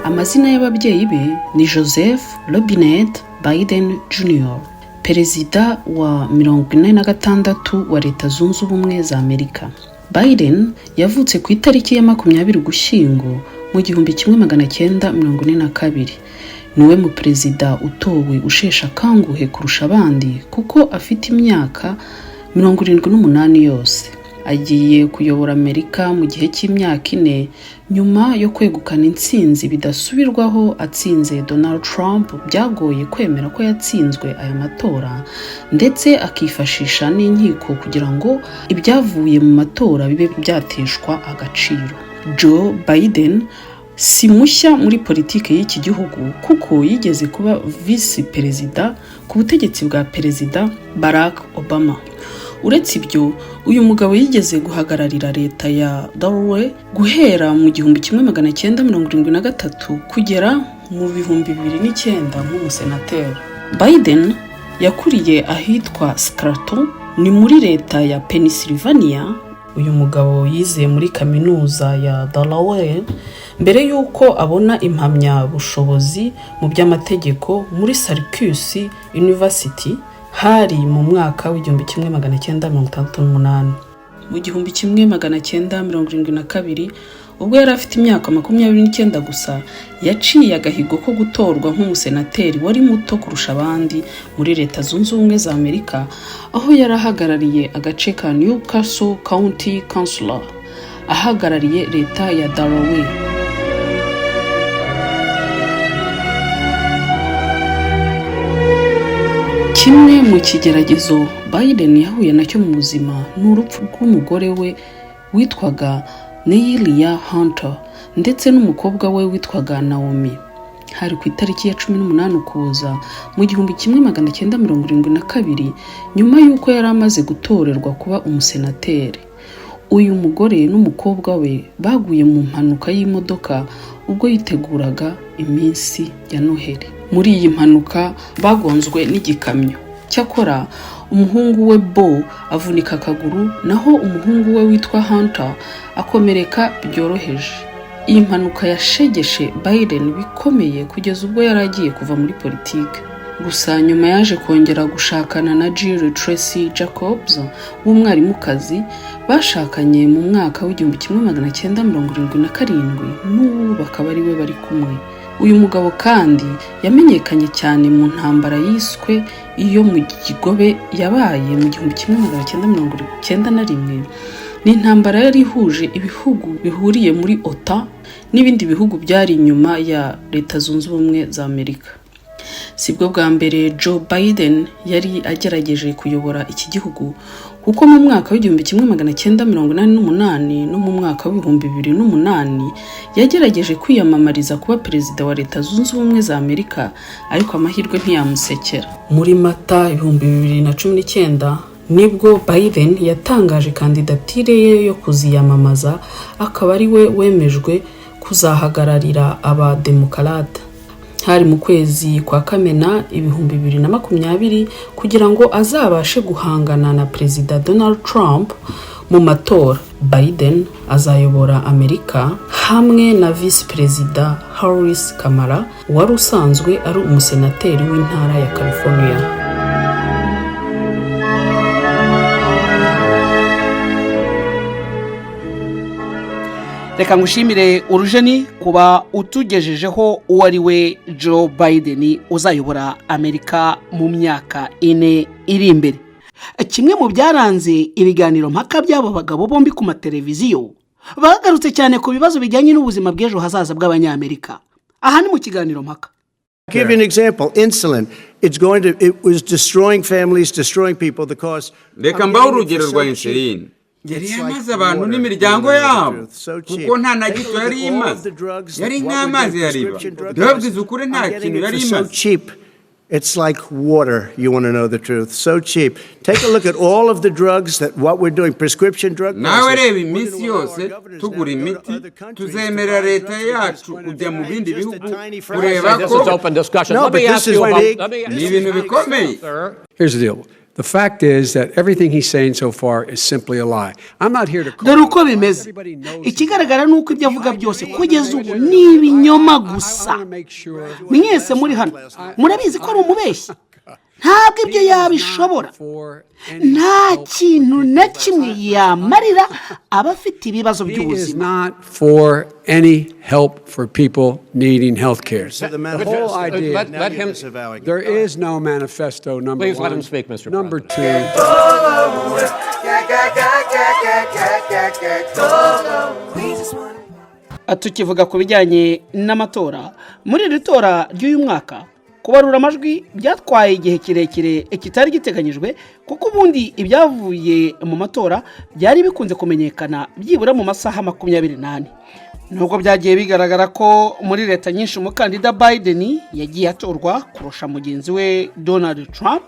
Amazina y'ababyeyi be ni Joseph Robinette Biden Jr., perezida wa 46 wa Leta Zunze Ubumwe za Amerika. Biden yavutse ku itariki ya 20 Ugushyingo mu 1942. Niwe mu perezida utowe usheshe akanguhe kurusha abandi, kuko afite imyaka 78 yose. Agiye kuyobora Amerika mu gihe cy'imyaka 4 nyuma yo kwegukana intsinzi bidasubirwaho atsinze Donald Trump. Byagoye kwemera ko yatsinzwe aya matora, ndetse akifashisha n'inkiko kugira ngo ibyavuye mu matora bibe byateshwa agaciro. Joe Biden si mushya muri politiki y'iki gihugu, kuko yigeze kuba visi perezida ku butegetsi bwa Perezida Barack Obama. Uretse ibyo, uyu mugabo yigeze guhagararira leta ya Delaware guhera mu 1973 kugera mu 2009 nk'umusenateri. Biden yakuriye ahitwa Scranton, ni muri leta ya Pennsylvania. Uyu mugabo yize muri kaminuza ya Delaware mbere y'uko abona impamyabushobozi mu by'amategeko muri Syracuse University, hari mu mwaka w'1968. Mu 1972, ubwo yari afite imyaka 29 gusa, yaciye agahigo ko gutorwa nk'umusenateri wari muto kurusha abandi muri Leta Zunze Ubumwe za Amerika, aho yari ahagarariye agace ka New Castle County Councilor, ahagarariye leta ya Delaware. Kimwe mu kigeragezo Biden yahuye nacyo mu buzima ni urupfu rw'umugore we witwaga Neilia Hunter ndetse n'umukobwa we witwaga Naomi. Hari ku itariki ya 18 Ukuboza mu 1972, nyuma y'uko yari amaze gutorerwa kuba umusenateri. Uyu mugore n'umukobwa we baguye mu mpanuka y'imodoka ubwo yiteguraga iminsi ya Noheli. Muri iyi mpanuka bagonzwe n'igikamyo. Cyakora umuhungu we Bo avunika akaguru, naho umuhungu we witwa Hunter akomereka byoroheje. Iyi mpanuka yashegeshe Biden bikomeye kugeza ubwo yari agiye kuva muri politiki. Gusa nyuma yaje kongera gushakana na Jill Tracy Jacobs w'umwarimukazi, bashakanye mu mwaka w'1977, n'ubu bakaba ari we bari kumwe. Uyu mugabo kandi yamenyekanye cyane mu ntambara yiswe iyo mu Kigobe yabaye mu 1991. Ni intambara yari ihuje ibihugu bihuriye muri OTAN n'ibindi bihugu byari inyuma ya Leta Zunze Ubumwe za Amerika. Sibwo bwa mbere Joe Biden yari agerageje kuyobora iki gihugu, kuko mu mwaka w'1988 no mu mwaka w'2008 yagerageje kwiyamamariza kuba perezida wa Leta Zunze Ubumwe za Amerika, ariko amahirwe ntiyamusekera. Muri Mata 2019 nibwo Biden yatangaje kandidatire ye yo kuziyamamaza, akaba ari we wemejwe kuzahagararira Abademokarata. Hari mu kwezi kwa Kamena 2020, kugira ngo azabashe guhangana na Perezida Donald Trump mu matora. Biden azayobora Amerika hamwe na Visi Perezida Harris Kamala, wari usanzwe ari umusenateri w'intara ya California. Reka ngushimire, Urujeni, kuba utugejejeho uwo ari we Joe Biden uzayobora Amerika mu myaka 4 iri imbere. Kimwe mu byaranze ibiganiro mpaka by'abo bagabo bombi ku mateleviziyo, bagarutse cyane ku bibazo bijyanye n'ubuzima bw'ejo hazaza bw'Abanyamerika. Aha ni mu kiganiro mpaka. Give you an example, insulin. It was destroying families, destroying people. The cost. Reka mbaho urugero rwa insuline. Yari yamaze abantu n'imiryango yabo, kuko nta na gito yari imaze. Yari nk'amazi ya riba. Ndababwiza ukuri, nta kintu yari imaze. It's like water, you want to know the truth. So cheap. Take a look at all of the drugs that what we're doing, prescription drug Nawe reba, iminsi yose tugura imiti. Tuzemerera leta yacu kujya mu bindi bihugu kureba ko No, but this is big. Ni ibintu bikomeye. Here's the deal. The fact is that everything he's saying so far is simply a lie. I'm not here to call Dore uko bimeze: ikigaragara ni uko ibyo avuga byose kugeza ubu ni ibinyoma gusa. Mwese muri hano murabizi ko ari umubeshyi. Ntabwo ibyo yabishobora. Nta kintu na kimwe yamarira abafite ibibazo He is by'ubuzima. not for any help for people needing health care. So the The manifesto, whole idea, now you're disavowing it. there is no manifesto, number Please let one. him speak, Mr. Number two, Tukivuga ku bijyanye n'amatora, muri iri tora ry'uyu mwaka kubarura amajwi byatwaye igihe kirekire kitari giteganyijwe, kuko ubundi ibyavuye mu matora byari bikunze kumenyekana byibura mu masaha 24. Nubwo byagiye bigaragara ko muri leta nyinshi umukandida Biden yagiye atorwa kurusha mugenzi we Donald Trump,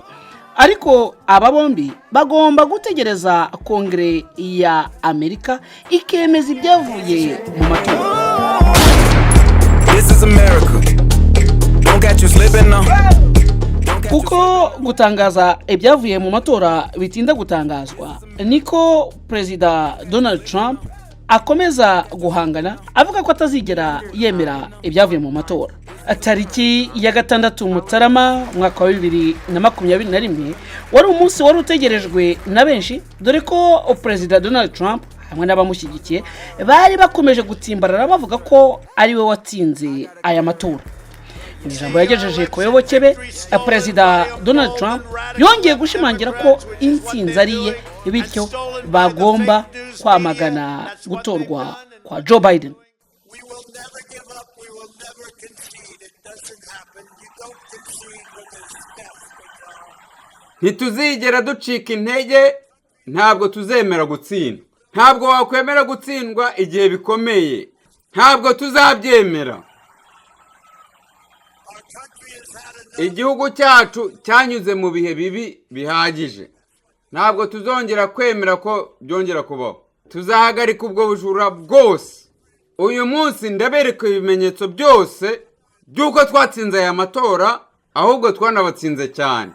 ariko aba bombi bagomba gutegereza Kongere ya Amerika ikemeza ibyavuye mu matora. This is America. Don't catch you slipping now. Kuko gutangaza ibyavuye mu matora bitinda gutangazwa, niko Perezida Donald Trump akomeza guhangana avuga ko atazigera yemera ibyavuye mu matora. Tariki ya 6 Mutarama umwaka wa 2021 wari umunsi wari utegerejwe na benshi, dore ko Perezida Donald Trump hamwe n'abamushyigikiye bari bakomeje gutsimbarara bavuga ko ari we watsinze aya matora. Mu ijambo yagejeje ku bayoboke be, Perezida Donald Trump yongeye gushimangira ko intsinzi ari iye, bityo bagomba kwamagana gutorwa kwa Joe Biden. We will never give up. We will never concede. It doesn't happen. You don't concede when there's theft involved. Ntituzigera ducika intege, ntabwo tuzemera gutsindwa. Ntabwo wakwemera gutsindwa igihe bikomeye. Ntabwo tuzabyemera. Igihugu cyacu cyanyuze mu bihe bibi bihagije. Ntabwo tuzongera kwemera ko byongera kubaho. Tuzahagarika ubwo bujura bwose. Uyu munsi ndabereka ibimenyetso byose by'uko twatsinze aya matora, ahubwo twanabatsinze cyane.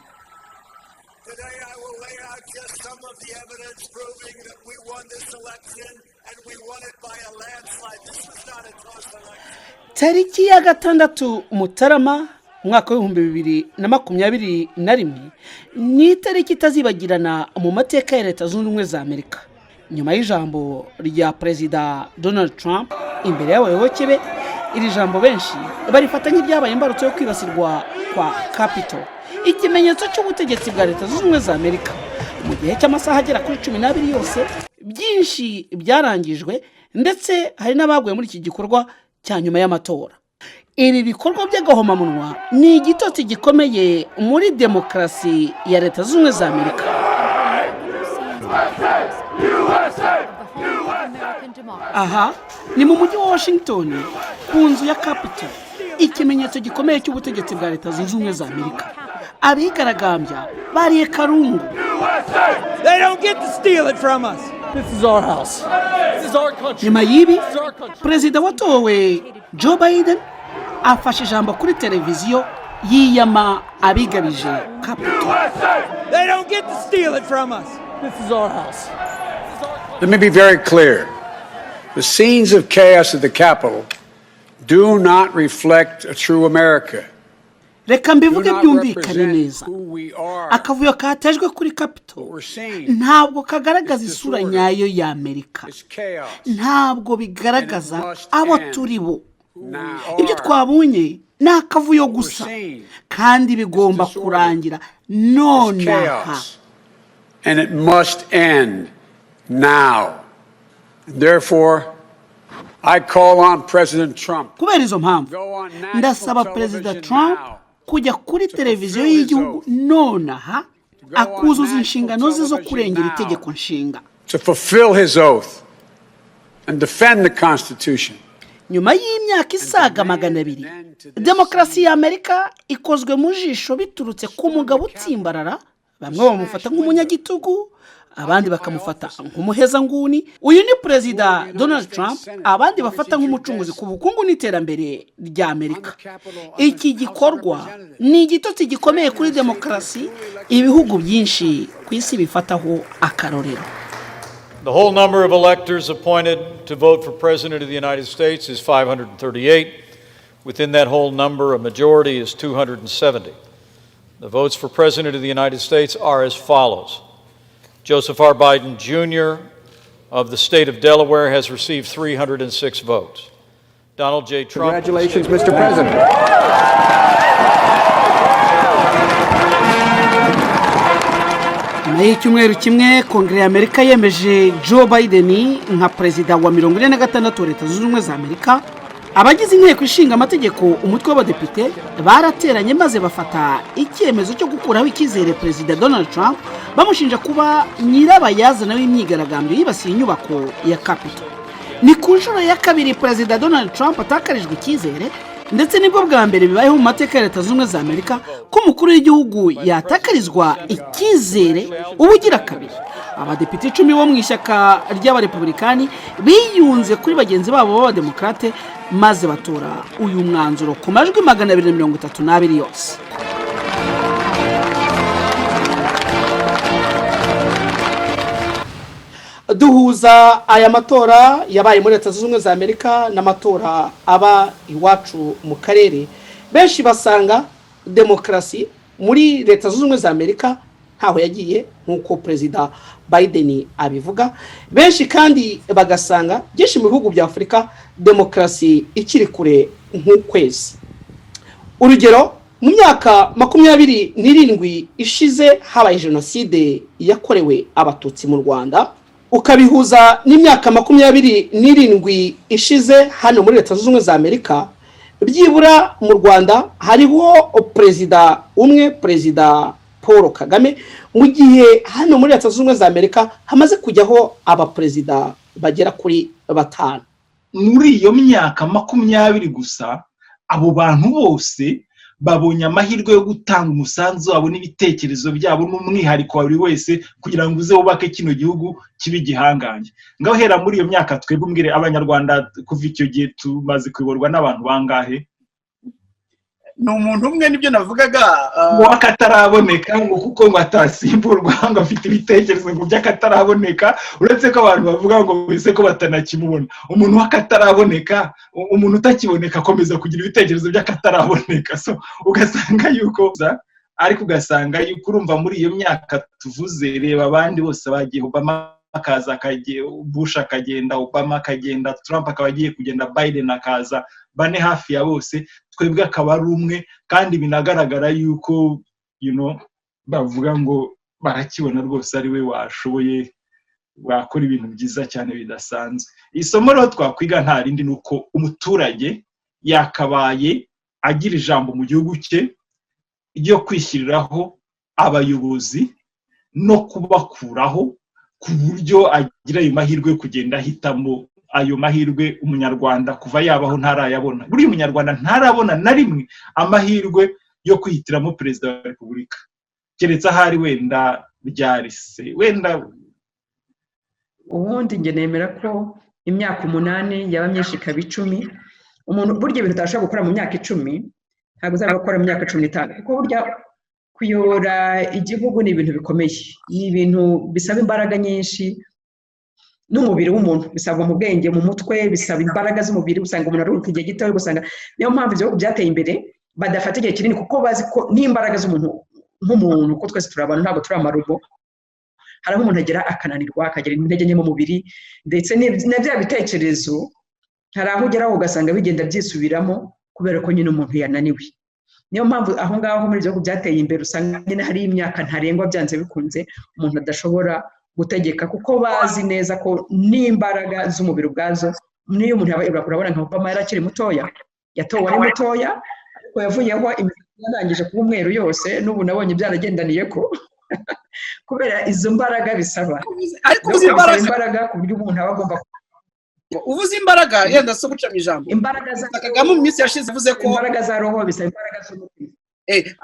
Today I will lay out just some of the evidence proving that we won this election and we won it by a landslide. This was not a close election. Tariki ya 6 Mutarama umwaka w'2021 ni itariki itazibagirana mu mateka ya Leta Zunze Ubumwe za Amerika. Nyuma y'ijambo rya Perezida Donald Trump imbere y'abayoboke be, iri jambo benshi barifata nk'iryabaye imbarutso yo kwibasirwa kwa Capitol, ikimenyetso cy'ubutegetsi bwa Leta Zunze Ubumwe za Amerika. Mu gihe cy'amasaha agera kuri 12 yose, byinshi byarangijwe, ndetse hari n'abaguye muri iki gikorwa cya nyuma y'amatora. Ibi bikorwa by'agahomamunwa ni igitotsi gikomeye muri demokarasi ya Leta Zunze Ubumwe za Amerika. Aha ni mu mujyi wa Washington, ku nzu ya Capitol, ikimenyetso gikomeye cy'ubutegetsi bwa Leta Zunze Ubumwe za Amerika. Abigaragambya bariye karungu. They don't get to steal it from us. This is our house. This is our country. Nyuma y'ibi, perezida watowe Joe Biden afashe ijambo kuri televiziyo, yiyama abigabije Capitol. They don't get to steal it from us. This is our house. Let me be very clear. The scenes of chaos at the Capitol do not reflect a true America. Reka mbivuge byumvikane neza: akavuyo katejwe kuri Capitol ntabwo kagaragaza isura nyayo ya Amerika, ntabwo bigaragaza abo turi bo. Ibyo twabonye ni akavuyo gusa, kandi bigomba kurangira nonaha. Chaos. And it must end now. Therefore, I call on President Trump. Kubera izo mpamvu, ndasaba Perezida Trump kujya kuri televiziyo y'igihugu nonaha, akuzuza inshingano ze zo kurengera itegeko nshinga. To fulfill his oath and defend the Constitution. Nyuma y'imyaka isaga 200, demokarasi ya Amerika ikozwe mu jisho biturutse ku mugabo utsimbarara. Bamwe bamufata nk'umunyagitugu, abandi bakamufata nk'umuhezanguni. Uyu ni Perezida Donald Trump, abandi bafata nk'umucunguzi ku bukungu n'iterambere rya Amerika. Iki gikorwa ni igitotsi gikomeye kuri demokarasi, ibihugu byinshi ku isi bifataho akarorero. The whole number of electors appointed to vote for President of the United States is 538. Within that whole number, a majority is 270. The votes for President of the United States are as follows. Joseph R. Biden Jr. of the state of Delaware has received 306 votes. Donald J. Trump. Of the Congratulations, state of- Mr. President. Nyuma y'icyumweru kimwe Kongere ya Amerika yemeje Joe Biden nka perezida wa 46 wa Leta Zunze Ubumwe za Amerika, abagize Inteko Ishinga Amategeko, umutwe w'Abadepite, barateranye maze bafata icyemezo cyo gukuraho icyizere Perezida Donald Trump, bamushinja kuba nyirabayazana w'imyigaragambyo yibasiye inyubako ya Capitol. Ni ku nshuro ya kabiri Perezida Donald Trump atakarijwe icyizere, ndetse nibwo bwa mbere bibayeho mu mateka ya Leta Zunze Ubumwe za Amerika ko umukuru w'igihugu yatakarizwa icyizere ubugira kabiri. Abadepite 10 bo mu ishyaka ry'Abarepublikani biyunze kuri bagenzi babo b'Abademokarate, maze batora uyu mwanzuro ku majwi 232 yose. Duhuza aya matora yabaye muri Leta Zunze Ubumwe za Amerika n'amatora aba iwacu mu karere, benshi basanga demokarasi muri Leta Zunze Ubumwe za Amerika ntaho yagiye nk'uko Perezida Biden abivuga. Benshi kandi bagasanga byinshi mu bihugu bya Afurika demokarasi ikiri kure nk'ukwezi. Urugero, mu myaka 27 ishize habaye jenoside yakorewe Abatutsi mu Rwanda, ukabihuza n'imyaka 27 ishize hano muri Leta Zunze Ubumwe za Amerika, byibura mu Rwanda hariho perezida umwe, Perezida Paul Kagame, mu gihe hano muri Leta Zunze Ubumwe za Amerika hamaze kujyaho abaperezida bagera kuri batanu. Muri iyo myaka 20 gusa, abo bantu bose babonye amahirwe yo gutanga umusanzu wabo n'ibitekerezo byabo n'umwihariko wa buri wese kugira ngo uze wubake kino gihugu kibe igihangange. Ngaho hera muri iyo myaka, twebwe umbwire, Abanyarwanda kuva icyo gihe tumaze kuyoborwa n'abantu bangahe? Ni umuntu umwe, nibyo navugaga. Ngo akataraboneka, ngo kuko ngo atasimburwa, ngo afite ibitekerezo ngo by'akataraboneka, uretse ko abantu bavuga ngo mbese ko batanakimubona. Umuntu w'akataraboneka, umuntu utakiboneka, akomeza kugira ibitekerezo by'akataraboneka. So ugasanga yuko, ariko ugasanga yuko, urumva, muri iyo myaka tuvuze, reba abandi bose bagiye: Obama akaza, akagiye, Bush akagenda, Obama akagenda, Trump akaba agiye kugenda, Biden akaza, bane hafi ya bose, twebwe akaba ari umwe. Kandi binagaragara yuko bavuga ngo barakibona rwose, ari we washoboye, wakora ibintu byiza cyane bidasanzwe. Isomo rero twakwiga nta rindi, ni uko umuturage yakabaye agira ijambo mu gihugu cye ryo kwishyiriraho abayobozi no kubakuraho, ku buryo agira ayo mahirwe yo kugenda ahitamo. Ayo mahirwe Umunyarwanda kuva yabaho ntarayabona. Buriya Umunyarwanda ntarabona na rimwe amahirwe yo kwihitiramo perezida wa repubulika, keretse ahari wenda ryari se wenda. Ubundi njye nemera ko imyaka 8 yaba myinshi ikaba 10. Umuntu burya ibintu utabasha gukora mu myaka 10 ntabwo uzaba gukora mu myaka 15, kuko burya kuyobora igihugu ni ibintu bikomeye, ni ibintu bisaba imbaraga nyinshi n'umubiri w'umuntu, bisaba mu bwenge, mu mutwe, bisaba imbaraga z'umubiri. Usanga umuntu aruhuka igihe gito, ugasanga niyo mpamvu ibihugu byateye imbere badafata igihe kinini, kuko bazi ko n'imbaraga z'umuntu nk'umuntu, kuko twese turi abantu, ntabwo turi amarobo, hari aho umuntu agera akananirwa, akagira intege nke mu mubiri, ndetse na bya bitekerezo hari aho ugeraho ugasanga bigenda byisubiramo kubera ko nyine umuntu yananiwe. Niyo mpamvu aho ngaho muri ibyo bihugu byateye imbere usanga nyine hari imyaka ntarengwa byanze bikunze umuntu adashobora gutegeka, kuko bazi neza ko n'imbaraga z'umubiri ubwazo, niyo umuntu yaba, urabona nka Obama yari akiri mutoya, yatowe ari mutoya, ariko yavuyeho imisatsi yarangije kuba umweru yose. N'ubu nabonye byaragendaniye ko kubera izo mbaraga bisaba. Ariko uvuze Bisaba imbaraga, imbaraga ku buryo umuntu aba agomba uvuze imbaraga, yenda se guca mu ijambo, imbaraga za Kagame mu minsi yashize avuze ko imbaraga za roho, bisaba imbaraga z'umutima.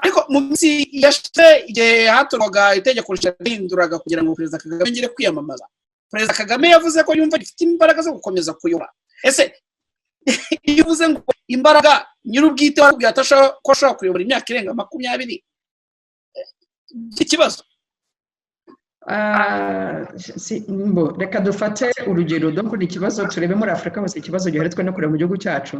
Ariko mu minsi yashize, igihe hatorwaga itegeko rihinduraga kugira ngo Perezida Kagame yongere kwiyamamaza, Perezida Kagame yavuze ko yumva agifite imbaraga zo gukomeza kuyobora. Ese iyo uvuze ngo imbaraga, nyir'ubwite warubwiye ko ashobora kuyobora imyaka irenga 20, ikibazo? Ah, mbo, reka dufate urugero. Donc ni ikibazo, turebe muri Afurika hose ikibazo gihari, twe no kureba mu gihugu cyacu.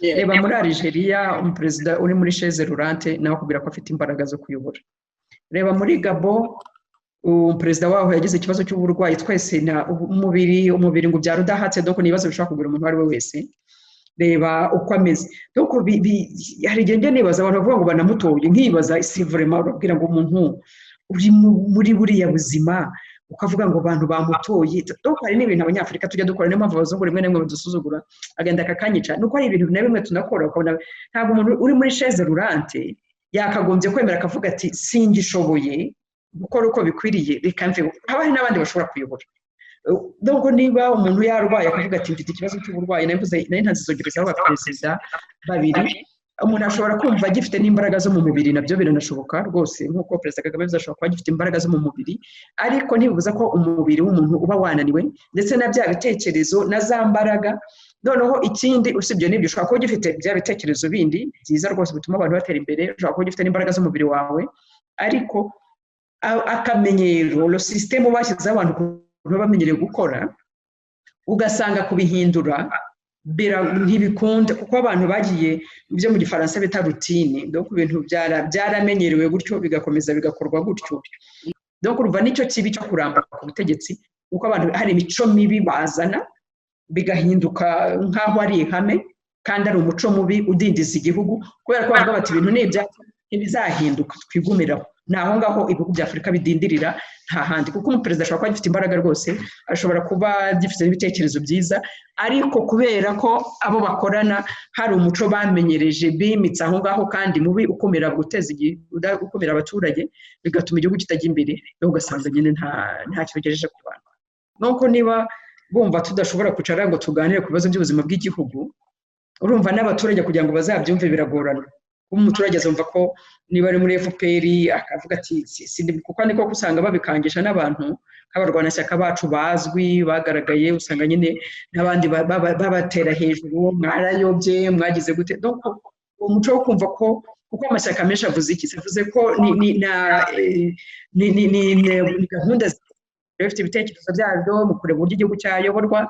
Reba muri Algeria, umuperezida uri muri chaise roulante nawe akubwira ko afite imbaraga zo kuyobora. Reba muri Gabon, umuperezida waho yagize ikibazo cy'uburwayi. Twese na umubiri ngo ubyara udahatse, donc ni ibibazo bishobora kugura umuntu uwo ari we wese. Reba uko ameze. Donc hari igihe njya nibaza abantu bavuga ngo banamutoye, nkibaza si vraiment urabwira ngo umuntu uri muri buriya buzima ukavuga ngo abantu bamutoye. Donc hari n'ibintu Abanyafurika tujya dukora, niyo mpamvu abazungu rimwe na rimwe badusuzugura, agenda akakanyica, nuko hari ibintu na bimwe tunakora ukabona ntabwo umuntu uri muri chaise roulante yakagombye kwemera akavuga ati: "Singishoboye gukora uko bikwiriye, reka mve." Haba hari n'abandi bashobora kuyobora. Donc niba umuntu yarwaye akavuga ati: "Mfite ikibazo cy'uburwayi," nabivuze, nari ntanze izo ngero z'aba perezida babiri, umuntu ashobora kumva agifite n'imbaraga zo mu mubiri, nabyo biranashoboka rwose. Nk'uko Perezida Kagame yabivuze, ashobora kuba agifite imbaraga zo mu mubiri, ariko ntibibuza ko umubiri w'umuntu uba wananiwe, ndetse na bya bitekerezo na za mbaraga. Noneho ikindi usibye n'ibyo, ushobora kuba ugifite bya bitekerezo bindi byiza rwose bituma abantu batera imbere, ushobora kuba ugifite n'imbaraga z'umubiri wawe, ariko akamenyero, le système bashyizeho, abantu ukuntu bamenyereye gukora, ugasanga kubihindura ntibikunda, kuko abantu bagiye mu byo mu Gifaransa bita routine. Donc ibintu byaramenyerewe gutyo, bigakomeza bigakorwa gutyo. Donc urumva nicyo kibi cyo kuramba ku butegetsi, kuko abantu hari imico mibi bazana bigahinduka nk'aho ari ihame, kandi ari umuco mubi udindiza igihugu, kubera ko bavuga bati: "Ibintu ni ibyacu, ntibizahinduka, twigumiraho." Ni aho ngaho ibihugu bya Afurika bidindirira, nta handi, kuko umuperezida ashobora kuba agifite imbaraga rwose, ashobora kuba agifite n'ibitekerezo byiza, ariko kubera ko abo bakorana hari umuco bamenyereje, bimitse aho ngaho kandi mubi, ukumira guteza ukumira abaturage, bigatuma igihugu kitajya imbere, rero ugasanga nyine ntacyo bigejeje ku bantu. Nuko niba bumva tudashobora kwicara ngo tuganire ku bibazo by'ubuzima bw'igihugu, urumva n'abaturage kugira ngo bazabyumve biragorana. Kuba umuturage azumva ko niba ari muri FPR akavuga ati kuko niko usanga babikangisha n'abantu nk'abarwanashyaka bacu bazwi bagaragaye, usanga nyine n'abandi babatera hejuru: "Mwarayobye, mwagize gute?" Donc uwo muco wo kumva ko, kuko amashyaka menshi avuze iki? Avuze ko ni ni na eh, ni ni ni ni gahunda bifite ibitekerezo byabyo mu kureba uburyo igihugu cyayoborwa.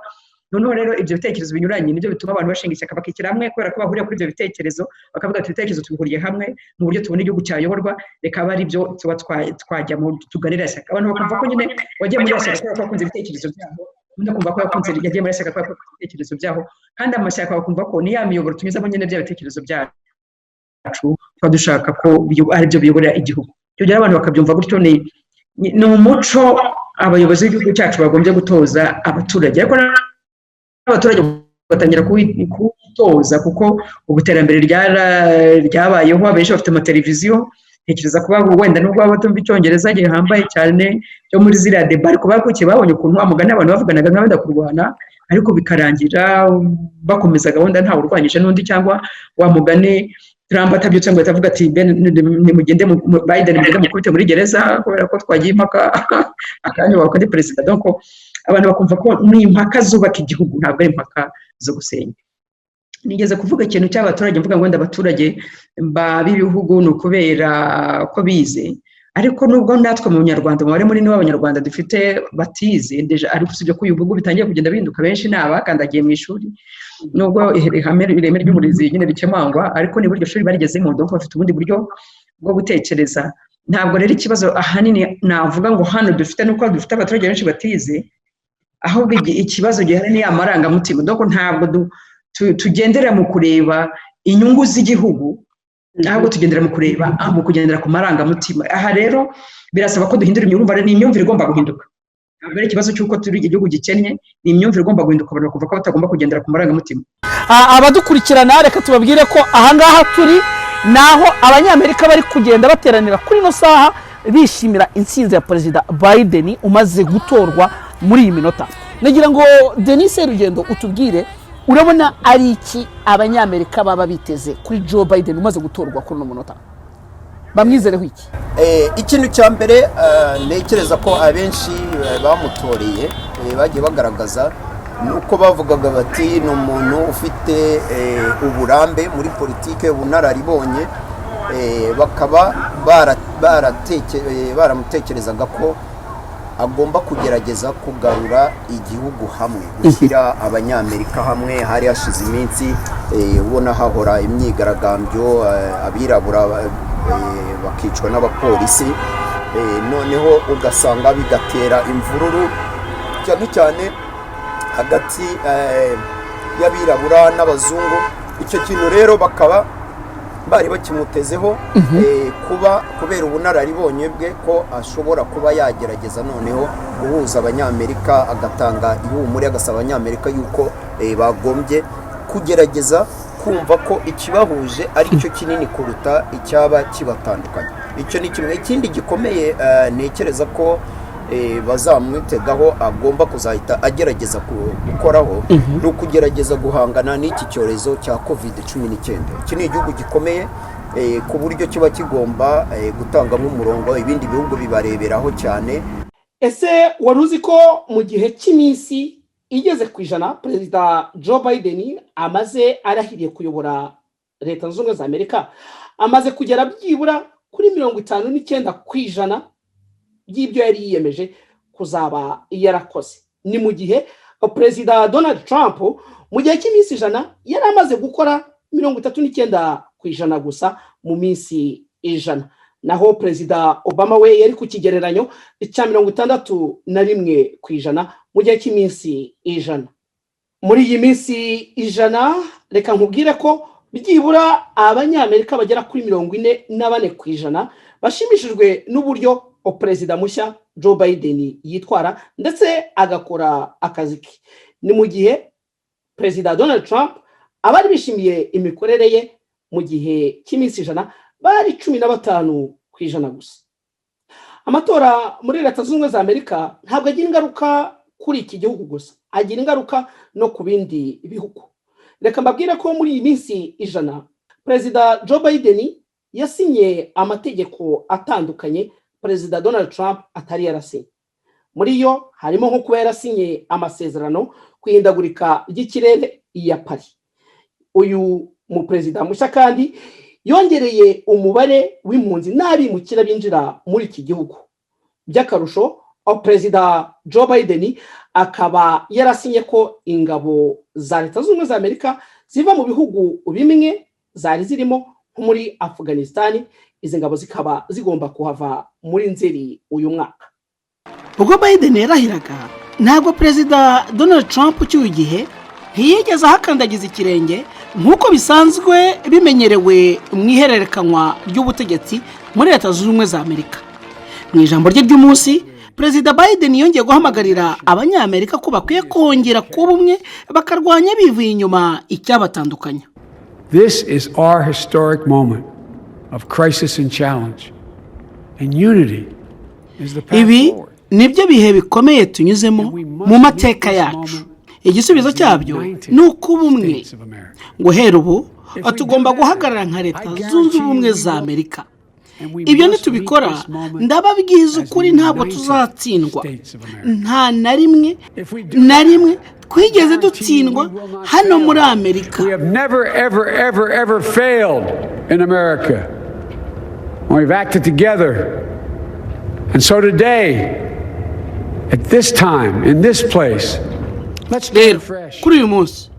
Noneho rero ibyo bitekerezo binyuranye nibyo bituma abantu bashinga ishyaka, bakishyira hamwe kubera ko bahuriye kuri ibyo bitekerezo, bakavuga ati: "Ibitekerezo tubihuriye hamwe mu buryo tubona igihugu cyayoborwa, reka abe ari byo tuba twajyamo, tuganira ishyaka." Abantu bakumva ko nyine wagiye muri iriya shyaka kubera ko wakunze ibitekerezo byaho, undi akumva ko yagiye muri shyaka kubera ko yakunze ibitekerezo byaho, kandi amashyaka bakumva ko ni ya miyoboro tunyuzamo nyine bya bitekerezo byacu tuba dushaka ko ari byo biyoborera igihugu. Icyo gihe abantu bakabyumva gutyo. Ni umuco abayobozi b'igihugu cyacu bagombye gutoza abaturage, ariko n'abaturage batangira kuwitoza, kuko ubu iterambere ryabayeho, abenshi bafite amateleviziyo. Ntekereza kuba wenda nubwo baba batumva icyongereza gihambaye cyane cyo muri ziriya débats, ariko bakurikiye, babonye ukuntu wa mugani abantu bavuganaga nk'abenda kurwana, ariko bikarangira bakomeza gahunda, ntawe urwanyije n'undi, cyangwa wa mugani Trump atabyutse ngo ahite avuga ati: "Nimugende Biden, mugende mukubite muri gereza kubera ko twagiye impaka akanya ndi perezida." Donc abantu bakumva ko ni impaka zubaka igihugu, ntabwo ari impaka zo gusenya. Nigeze kuvuga ikintu cy'abaturage, mvuga ngo wenda abaturage b'ibihugu ni ukubera ko bize, ariko nubwo natwe mu Banyarwanda, umubare munini w'Abanyarwanda dufite batize, ariko usibye ko uyu bihugu bitangiye kugenda bihinduka, benshi ni abakandagiye mu ishuri, nubwo ihame, ireme ry'uburezi nyine rikemangwa, ariko nibura iryo shuri barigezemo, donc bafite ubundi buryo bwo gutekereza. Ntabwo rero ikibazo ahanini navuga ngo hano dufite nuko dufite abaturage benshi batize, ahubwo ikibazo gihari ni ya marangamutima. Donc ntabwo tugendera mu kureba inyungu z'igihugu, ahubwo tugendera mu kureba mu kugendera ku marangamutima. Aha rero birasaba ko duhindura imyumvire. Ni imyumvire igomba guhinduka, ntabwo ari ikibazo cy'uko turi igihugu gikennye, ni imyumvire igomba guhinduka, abantu bakumva ko batagomba kugendera ku marangamutima. Abadukurikirana, reka tubabwire ko ahangaha turi ni aho Abanyamerika bari kugenda bateranira kuri ino saha, bishimira intsinzi ya Perezida Biden umaze gutorwa muri iyi minota. Nagira ngo Denise Rugendo utubwire, urabona ari iki Abanyamerika baba biteze kuri Joe Biden umaze gutorwa kuri uno munota? Bamwizereho iki? Ikintu cya mbere ntekereza ko abenshi bamutoreye bagiye bagaragaza ni uko bavugaga bati: "Ni umuntu ufite uburambe muri politike, ubunararibonye." Bakaba baramutekerezaga ko agomba kugerageza kugarura igihugu hamwe, gushyira Abanyamerika hamwe. Hari hashize iminsi ubona hahora imyigaragambyo, abirabura bakicwa n'abapolisi, noneho ugasanga bigatera imvururu cyane cyane hagati y'abirabura n'abazungu. Icyo kintu rero bakaba bari bakimutezeho kuba kubera ubunararibonye bwe, ko ashobora kuba yagerageza noneho guhuza Abanyamerika, agatanga ihumure, agasaba Abanyamerika yuko bagombye kugerageza kumva ko ikibahuje ari cyo kinini kuruta icyaba kibatandukanye. Icyo ni kimwe. Ikindi gikomeye ntekereza ko bazamwitegaho, agomba kuzahita agerageza gukoraho, ni ukugerageza guhangana n'iki cyorezo cya COVID-19. Iki ni igihugu gikomeye ku buryo kiba kigomba gutanga nk'umurongo, ibindi bihugu bibareberaho cyane. Ese wari uzi ko mu gihe cy'iminsi igeze ku 100 Perezida Joe Biden amaze arahiriye kuyobora Leta Zunze Ubumwe za Amerika, amaze kugera byibura kuri 59% by'ibyo yari yiyemeje kuzaba yarakoze? Ni mu gihe Perezida Donald Trump mu gihe cy'iminsi 100 yari amaze gukora 39% gusa mu minsi 100, naho Perezida Obama we yari ku kigereranyo cya 61% mu gihe cy'iminsi 100. Muri iyi minsi 100, reka nkubwire ko byibura Abanyamerika bagera kuri 44% bashimishijwe n'uburyo perezida mushya Joe Biden yitwara ndetse agakora akazi ke. Ni mu gihe Perezida Donald Trump, abari bishimiye imikorere ye mu gihe cy'iminsi 100 bari 15% gusa. Amatora muri Leta Zunze Ubumwe za Amerika ntabwo agira ingaruka kuri iki gihugu gusa, agira ingaruka no ku bindi bihugu. Reka mbabwire ko muri iyi minsi 100 Perezida Joe Biden yasinye amategeko atandukanye Perezida Donald Trump atari yarasinye. Muri yo harimo nko kuba yarasinye amasezerano ku ihindagurika ry'ikirere ya Paris. Uyu muperezida mushya kandi yongereye umubare w'impunzi n'abimukira binjira muri iki gihugu. By'akarusho, aho Perezida Joe Biden akaba yarasinye ko ingabo za Leta Zunze Ubumwe za Amerika ziva mu bihugu bimwe zari zirimo, nko muri Afghanistan. Izi ngabo zikaba zigomba kuhava muri Nzeri uyu mwaka. Ubwo Biden yarahiraga, ntabwo Perezida Donald Trump ucyuye igihe ntiyigeze ahakandagiza ikirenge, nk'uko bisanzwe bimenyerewe mu ihererekanywa ry'ubutegetsi muri Leta Zunze Ubumwe za Amerika. Mu ijambo rye ry'umunsi, Perezida Biden yongeye guhamagarira Abanyamerika ko bakwiye kongera kuba umwe, bakarwanya bivuye inyuma icyabatandukanya. This is our historic moment of crisis and challenge. And unity is the path Ibi forward. nibyo bihe bikomeye tunyuzemo mu mateka yacu. Igisubizo cyabyo ni ukuba umwe. Guhera ubu tugomba guhagarara nka Leta Zunze Ubumwe za Amerika. Ibyo nitubikora, ndababwiza ukuri, ntabwo tuzatsindwa. Nta na rimwe na rimwe twigeze dutsindwa hano muri Amerika. We have never, ever, ever, ever failed in America when we've acted together. And so today, at this time, in this place, let's Rero kuri uyu munsi,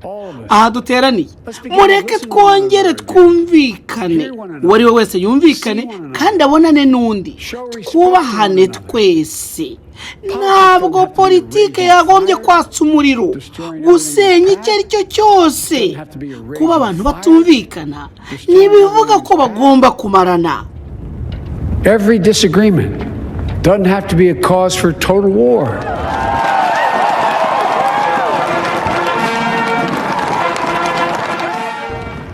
aha duteraniye, mureke twongere twumvikane, uwo ari we wese yumvikane kandi abonane n'undi, twubahane twese. Ntabwo politike yagombye kwatsa umuriro, gusenya icyo ari cyo cyose. Kuba abantu batumvikana ntibivuga ko bagomba kumarana. Every disagreement doesn't have to be a cause for total war.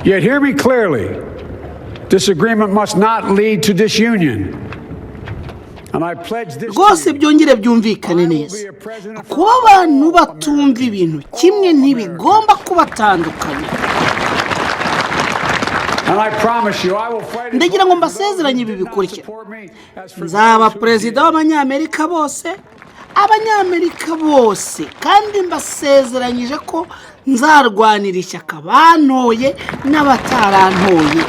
Yet hear me clearly: disagreement must not lead to disunion. And I pledge this. Rwose byongere byumvikane neza: kuba abantu batumva ibintu kimwe ntibigomba kubatandukanya. And I promise you, I will fight. Ndagira ngo mbasezeranye ibi bikurikira: nzaba perezida w'Abanyamerika bose, Abanyamerika bose, kandi mbasezeranyije ko nzarwanira ishyaka bantoye n'abatarantoye.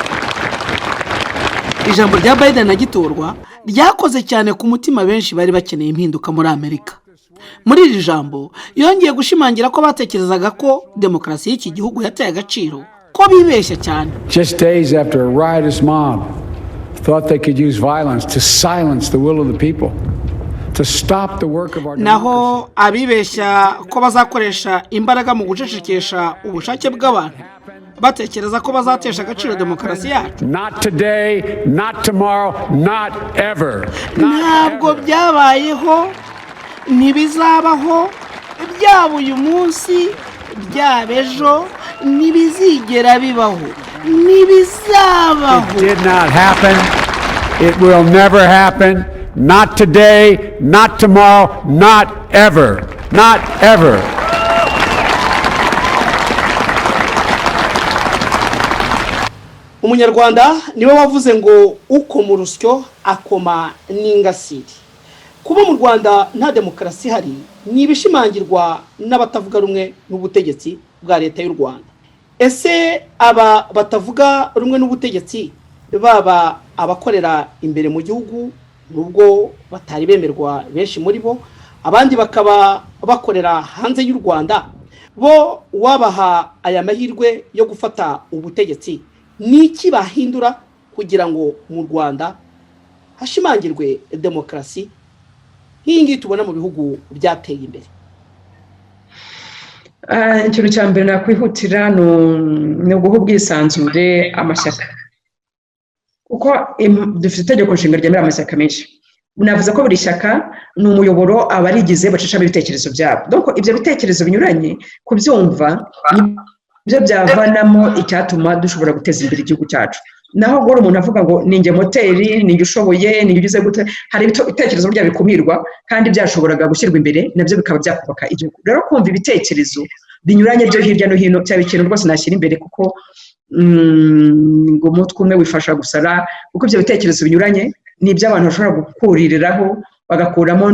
Ijambo rya Biden agitorwa ryakoze cyane ku mutima benshi bari bakeneye impinduka muri Amerika. Muri iri jambo yongeye gushimangira ko batekerezaga ko demokarasi y'iki gihugu yateye agaciro ko bibeshya cyane. Just days after a riotous mob thought they could use violence to silence the will of the people, to stop the work of our Naho abibeshya ko bazakoresha imbaraga mu gucecekesha ubushake bw'abantu, batekereza ko bazatesha agaciro demokarasi yacu, Not today, not tomorrow, not ever. ntabwo byabayeho, ntibizabaho, byaba uyu munsi, byaba ejo, ntibizigera bibaho, ntibizabaho. It did not happen. It will never happen. Not today, not tomorrow, not ever. Not ever. Umunyarwanda niwe wavuze ngo ukoma urusyo akoma n'ingasire. Kuba mu Rwanda nta demokarasi ihari ni ibishimangirwa n'abatavuga rumwe n'ubutegetsi bwa Leta y'u Rwanda. Ese aba batavuga rumwe n'ubutegetsi, baba abakorera imbere mu gihugu nubwo batari bemerwa benshi muri bo, abandi bakaba bakorera hanze y'u Rwanda, bo wabaha aya mahirwe yo gufata ubutegetsi, ni iki bahindura kugira ngo mu Rwanda hashimangirwe demokarasi nk'iyi ngiyi tubona mu bihugu byateye imbere? Ikintu cya mbere nakwihutira ni uguha ubwisanzure amashyaka. Kuko dufite itegeko nshinga ryemera amashyaka menshi. Navuze ko buri shyaka ni umuyoboro abarigize bacishamo ibitekerezo byabo. Donc ibyo bitekerezo binyuranye, kubyumva nibyo byavanamo icyatuma dushobora guteza imbere igihugu cyacu. Naho guhora umuntu avuga ngo ninjye moteri, ninjye ushoboye, ninjye ugize gute, hari ibitekerezo burya bikumirwa kandi byashoboraga gushyirwa imbere, nabyo bikaba byakubaka igihugu. Rero kumva ibitekerezo binyuranye byo hirya no hino cyaba ikintu rwose nashyira imbere, kuko ngo umutwe umwe wifasha gusara, kuko ibyo bitekerezo binyuranye ni ibyo abantu bashobora gukuririraho, bagakuramo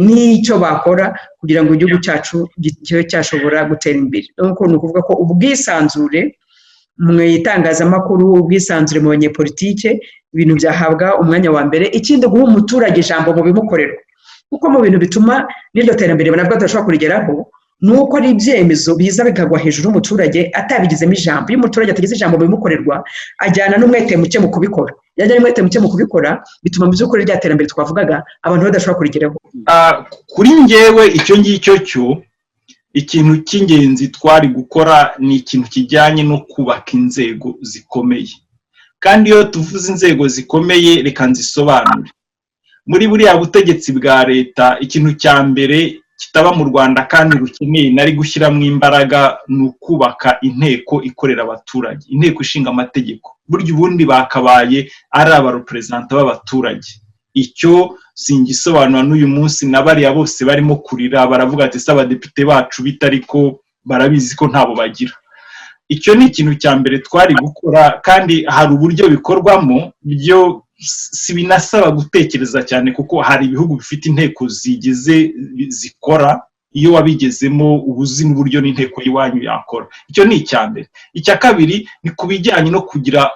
n'icyo bakora kugira ngo igihugu cyacu kibe cyashobora gutera imbere. Donc ni ukuvuga ko ubwisanzure mu itangazamakuru, ubwisanzure mu banyepolitike, ibintu byahabwa umwanya wa mbere. Ikindi, guha umuturage ijambo mu bimukorerwa, kuko mu bintu bituma n'iryo terambere nabwo tudashobora kurigeraho ni uko ari ibyemezo biza bikagwa hejuru y'umuturage atabigizemo ijambo. Iyo umuturage atagize ijambo mu bimukorerwa, ajyana n'umwete muke mu kubikora. Iyo ajyanye n'umwete muke mu kubikora, bituma mu by'ukuri rya terambere twavugaga abantu badashobora kurigeraho. Kuri njyewe, icyo ngicyo cyo ikintu cy'ingenzi twari gukora ni ikintu kijyanye no kubaka inzego zikomeye. Kandi iyo tuvuze inzego zikomeye, reka nzisobanure. Muri buriya butegetsi bwa leta, ikintu cya mbere kitaba mu Rwanda kandi rukeneye nari gushyiramo imbaraga ni ukubaka inteko ikorera abaturage, Inteko Ishinga Amategeko. Burya ubundi bakabaye ari abareperezanta b'abaturage. Icyo singisobanura n'uyu munsi, na bariya bose barimo kurira baravuga ati: "Se abadepite bacu bitari ko barabizi ko ntabo bagira?" Icyo ni ikintu cya mbere twari gukora, kandi hari uburyo bikorwamo. Byo si binasaba gutekereza cyane, kuko hari ibihugu bifite inteko zigeze zikora. Iyo wabigezemo uba uzi n'uburyo n'inteko y'iwanyu yakora. Icyo ni icya mbere. Icya kabiri ni ku bijyanye no kugira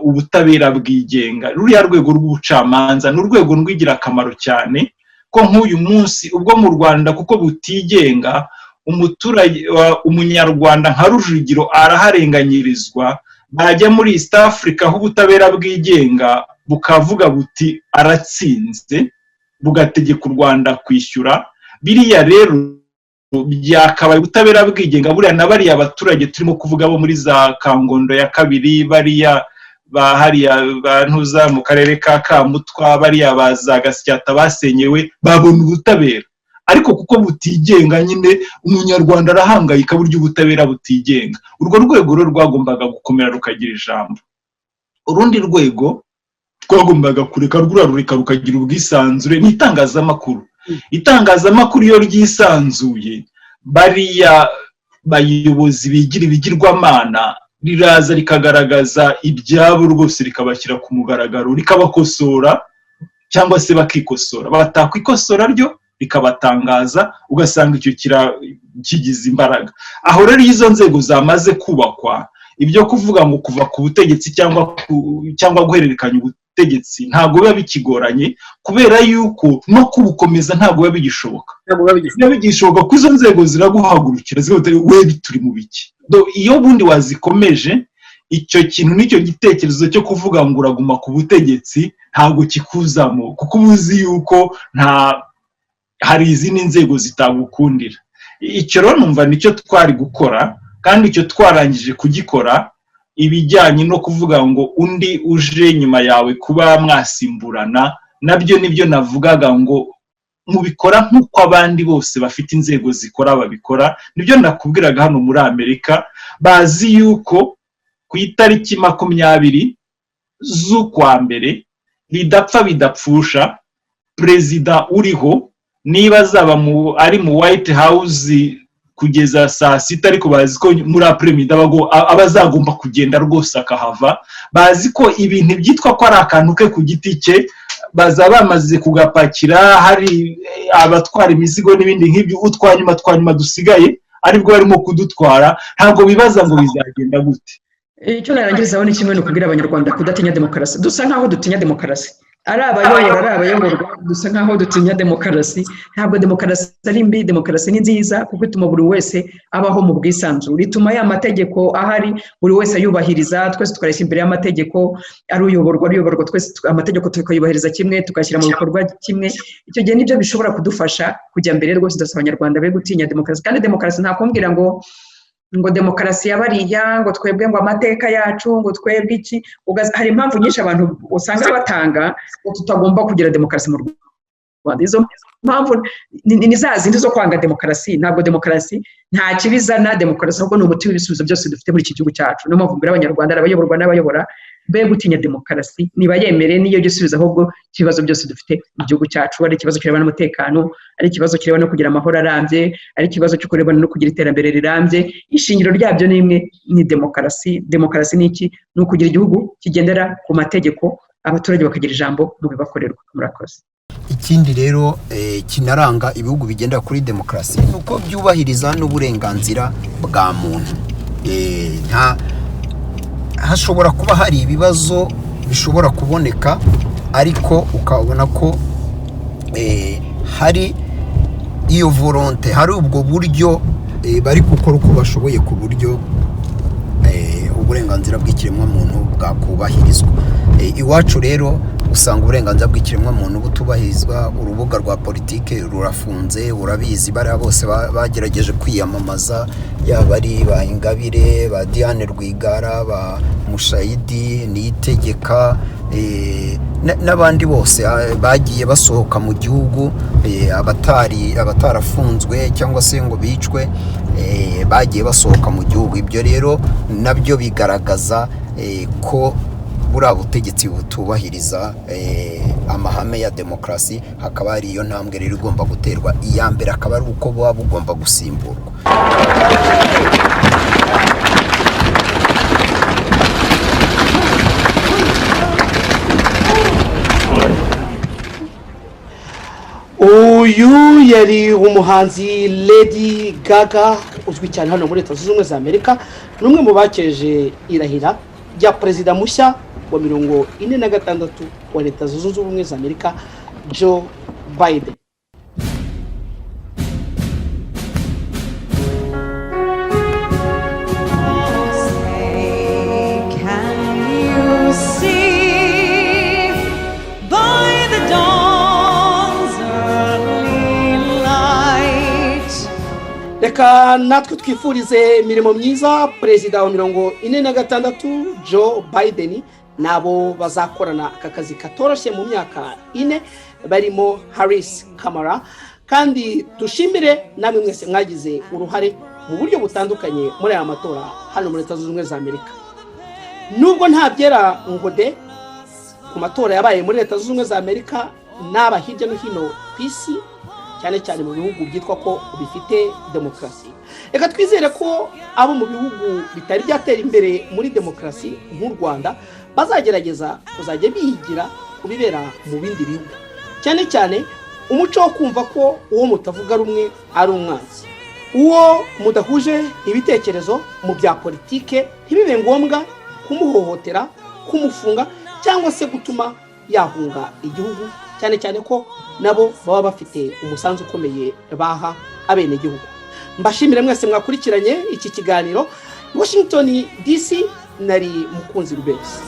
ubutabera bwigenga. Ruriya rwego rw'ubucamanza ni urwego rw'ingirakamaro cyane, ko nk'uyu munsi ubwo mu Rwanda, kuko butigenga, umuturage, umunyarwanda nka Rujugiro araharenganyirizwa, bajya muri East Africa aho ubutabera bwigenga bukavuga buti: "Aratsinze," bugategeka u Rwanda kwishyura. Biriya rero byakabaye ubutabera bwigenga. Buriya na bariya baturage turimo kuvuga bo muri za Kangondo ya Kabiri, bariya ba hariya ba ntuza mu karere ka Kamutwa, bariya ba za Gasyata basenyewe, babona ubutabera, ariko kuko butigenga nyine umunyarwanda arahangayika. Burya ubutabera butigenga, urwo rwego rero rwagombaga gukomera rukagira ijambo. Urundi rwego twagombaga kureka rurarureka rukagira ubwisanzure ni itangazamakuru. Itangazamakuru iyo ryisanzuye, bariya bayobozi bigira ibigirwamana, riraza rikagaragaza ibyabo rwose, rikabashyira ku mugaragaro, rikabakosora cyangwa se bakikosora. Batakwikosora, ryo rikabatangaza, ugasanga icyo kigize imbaraga. Aho rero iyo izo nzego zamaze kubakwa, ibyo kuvuga ngo kuva ku butegetsi cyangwa guhererekanya ubutegetsi ntabwo biba bikigoranye, kubera yuko no kubukomeza ntabwo biba bigishoboka. Biba bigishoboka ko izo nzego ziraguhagurukira zikavuga: "We turi mu biki?" Iyo bundi wazikomeje, icyo kintu n'icyo gitekerezo cyo kuvuga ngo uraguma ku butegetsi ntabwo kikuzamo, kuko uba uzi yuko nta hari izindi nzego zitagukundira. Icyo rero numva nicyo twari gukora, kandi icyo twarangije kugikora. Ibijyanye no kuvuga ngo undi uje nyuma yawe kuba mwasimburana, nabyo nibyo navugaga ngo mubikora nk'uko abandi bose bafite inzego zikora babikora. Nibyo nakubwiraga, hano muri Amerika bazi yuko ku itariki 20 z'ukwa mbere, bidapfa bidapfusha, perezida uriho niba azaba ari mu White House kugeza saa 6, ariko bazi ko muri après-midi aba azagomba kugenda rwose akahava. Bazi ko ibintu byitwa ko ari akantu ke ku giti cye bazaba bamaze kugapakira, hari abatwara imizigo n'ibindi nk'ibyo, utwanyuma twanyuma dusigaye aribwo barimo kudutwara. Ntabwo bibaza ngo bizagenda gute. Icyo narangirizaho ni kimwe, ni ukubwira Abanyarwanda kudatinya demokarasi. Dusa nkaho dutinya demokarasi, ari abayobora, ari abayoborwa, dusa nkaho dutinya demokarasi. Ntabwo demokarasi ari mbi, demokarasi ni nziza, kuko ituma buri wese abaho mu bwisanzure, ituma ya mategeko ahari buri wese ayubahiriza, twese tukareshya imbere y'amategeko, ari uyoborwa, ari uyoborwa, twese amategeko tukayubahiriza kimwe, tukashyira mu bikorwa kimwe. Icyo gihe nibyo bishobora kudufasha kujya mbere. Rwose ndasaba Abanyarwanda be gutinya demokarasi. Kandi demokarasi nta kumbwira ngo Ngo demokarasi ya bariya, ngo twebwe, ngo amateka yacu, ngo twebwe iki. Hari impamvu nyinshi abantu usanga batanga ngo tutagomba kugira demokarasi mu Rwanda. Izo mpamvu ni za zindi zo kwanga demokarasi. Ntabwo demokarasi, nta kibizana demokarasi, ahubwo ni umuti w'ibisubizo byose dufite muri iki gihugu cyacu. Niyo mpamvu mbwira Abanyarwanda, abayoborwa n'abayobora, be gutinya demokarasi, nibayemere, niyo gisubizo ahubwo cy'ibibazo byose dufite mu gihugu cyacu: ari ikibazo kirebana n'umutekano, ari ikibazo kirebana no kugira amahoro arambye, ari ikibazo cyo kurebana no kugira iterambere rirambye. Ishingiro ryabyo ni imwe, ni demokarasi. Demokarasi ni iki? Ni ukugira igihugu kigendera ku mategeko, abaturage bakagira ijambo mu bibakorerwa. Murakoze. Ikindi rero kinaranga ibihugu bigendera kuri demokarasi ni uko byubahiriza n'uburenganzira bwa muntu. Nta hashobora kuba hari ibibazo bishobora kuboneka, ariko ukabona ko hari iyo volonté, hari ubwo buryo bari gukora uko bashoboye ku buryo uburenganzira bw'ikiremwamuntu bwakubahirizwa. Iwacu rero usanga uburenganzira bw'ikiremwamuntu butubahirizwa. Urubuga rwa politike rurafunze, urabizi. Bariya bose bagerageje kwiyamamaza, yaba ari ba Ingabire, ba Diane Rwigara, ba Mushayidi, Niyitegeka n'abandi bose bagiye basohoka mu gihugu. Abatari abatarafunzwe cyangwa se ngo bicwe bagiye basohoka mu gihugu. Ibyo rero nabyo bigaragaza ko buriya butegetsi butubahiriza amahame ya demokarasi. Hakaba hari iyo ntambwe rero igomba guterwa. Iya mbere akaba ari uko buba bugomba gusimburwa. Uyu yari umuhanzi Lady Gaga, uzwi cyane hano muri Leta Zunze Ubumwe za Amerika. Ni umwe mu bakeje irahira rya perezida mushya wa 46 wa Leta Zunze Ubumwe za Amerika, Joe Biden. Can you see by the dawn's early light? Reka natwe twifurize imirimo myiza perezida wa 46 Joe Biden n'abo bazakorana aka kazi katoroshye mu myaka 4, barimo Harris, Kamala. Kandi dushimire namwe mwese mwagize uruhare mu buryo butandukanye muri aya matora hano muri Leta Zunze Ubumwe za Amerika. Nubwo nta byera ngo de ku matora yabaye muri Leta Zunze Ubumwe za Amerika n'aba hirya no hino ku isi, cyane cyane mu bihugu byitwa ko bifite demokarasi, reka twizere ko abo mu bihugu bitari byatera imbere muri demokarasi nk'u Rwanda bazagerageza kuzajya bigira ku bibera mu bindi bihugu, cyane cyane umuco wo kumva ko uwo mutavuga rumwe ari umwanzi, uwo mudahuje ibitekerezo mu bya politike ntibibe ngombwa kumuhohotera, kumufunga cyangwa se gutuma yahunga igihugu, cyane cyane ko nabo baba bafite umusanzu ukomeye baha abenegihugu. Mbashimire mwese mwakurikiranye iki kiganiro. Washington DC, nari Mukunzi Rubens.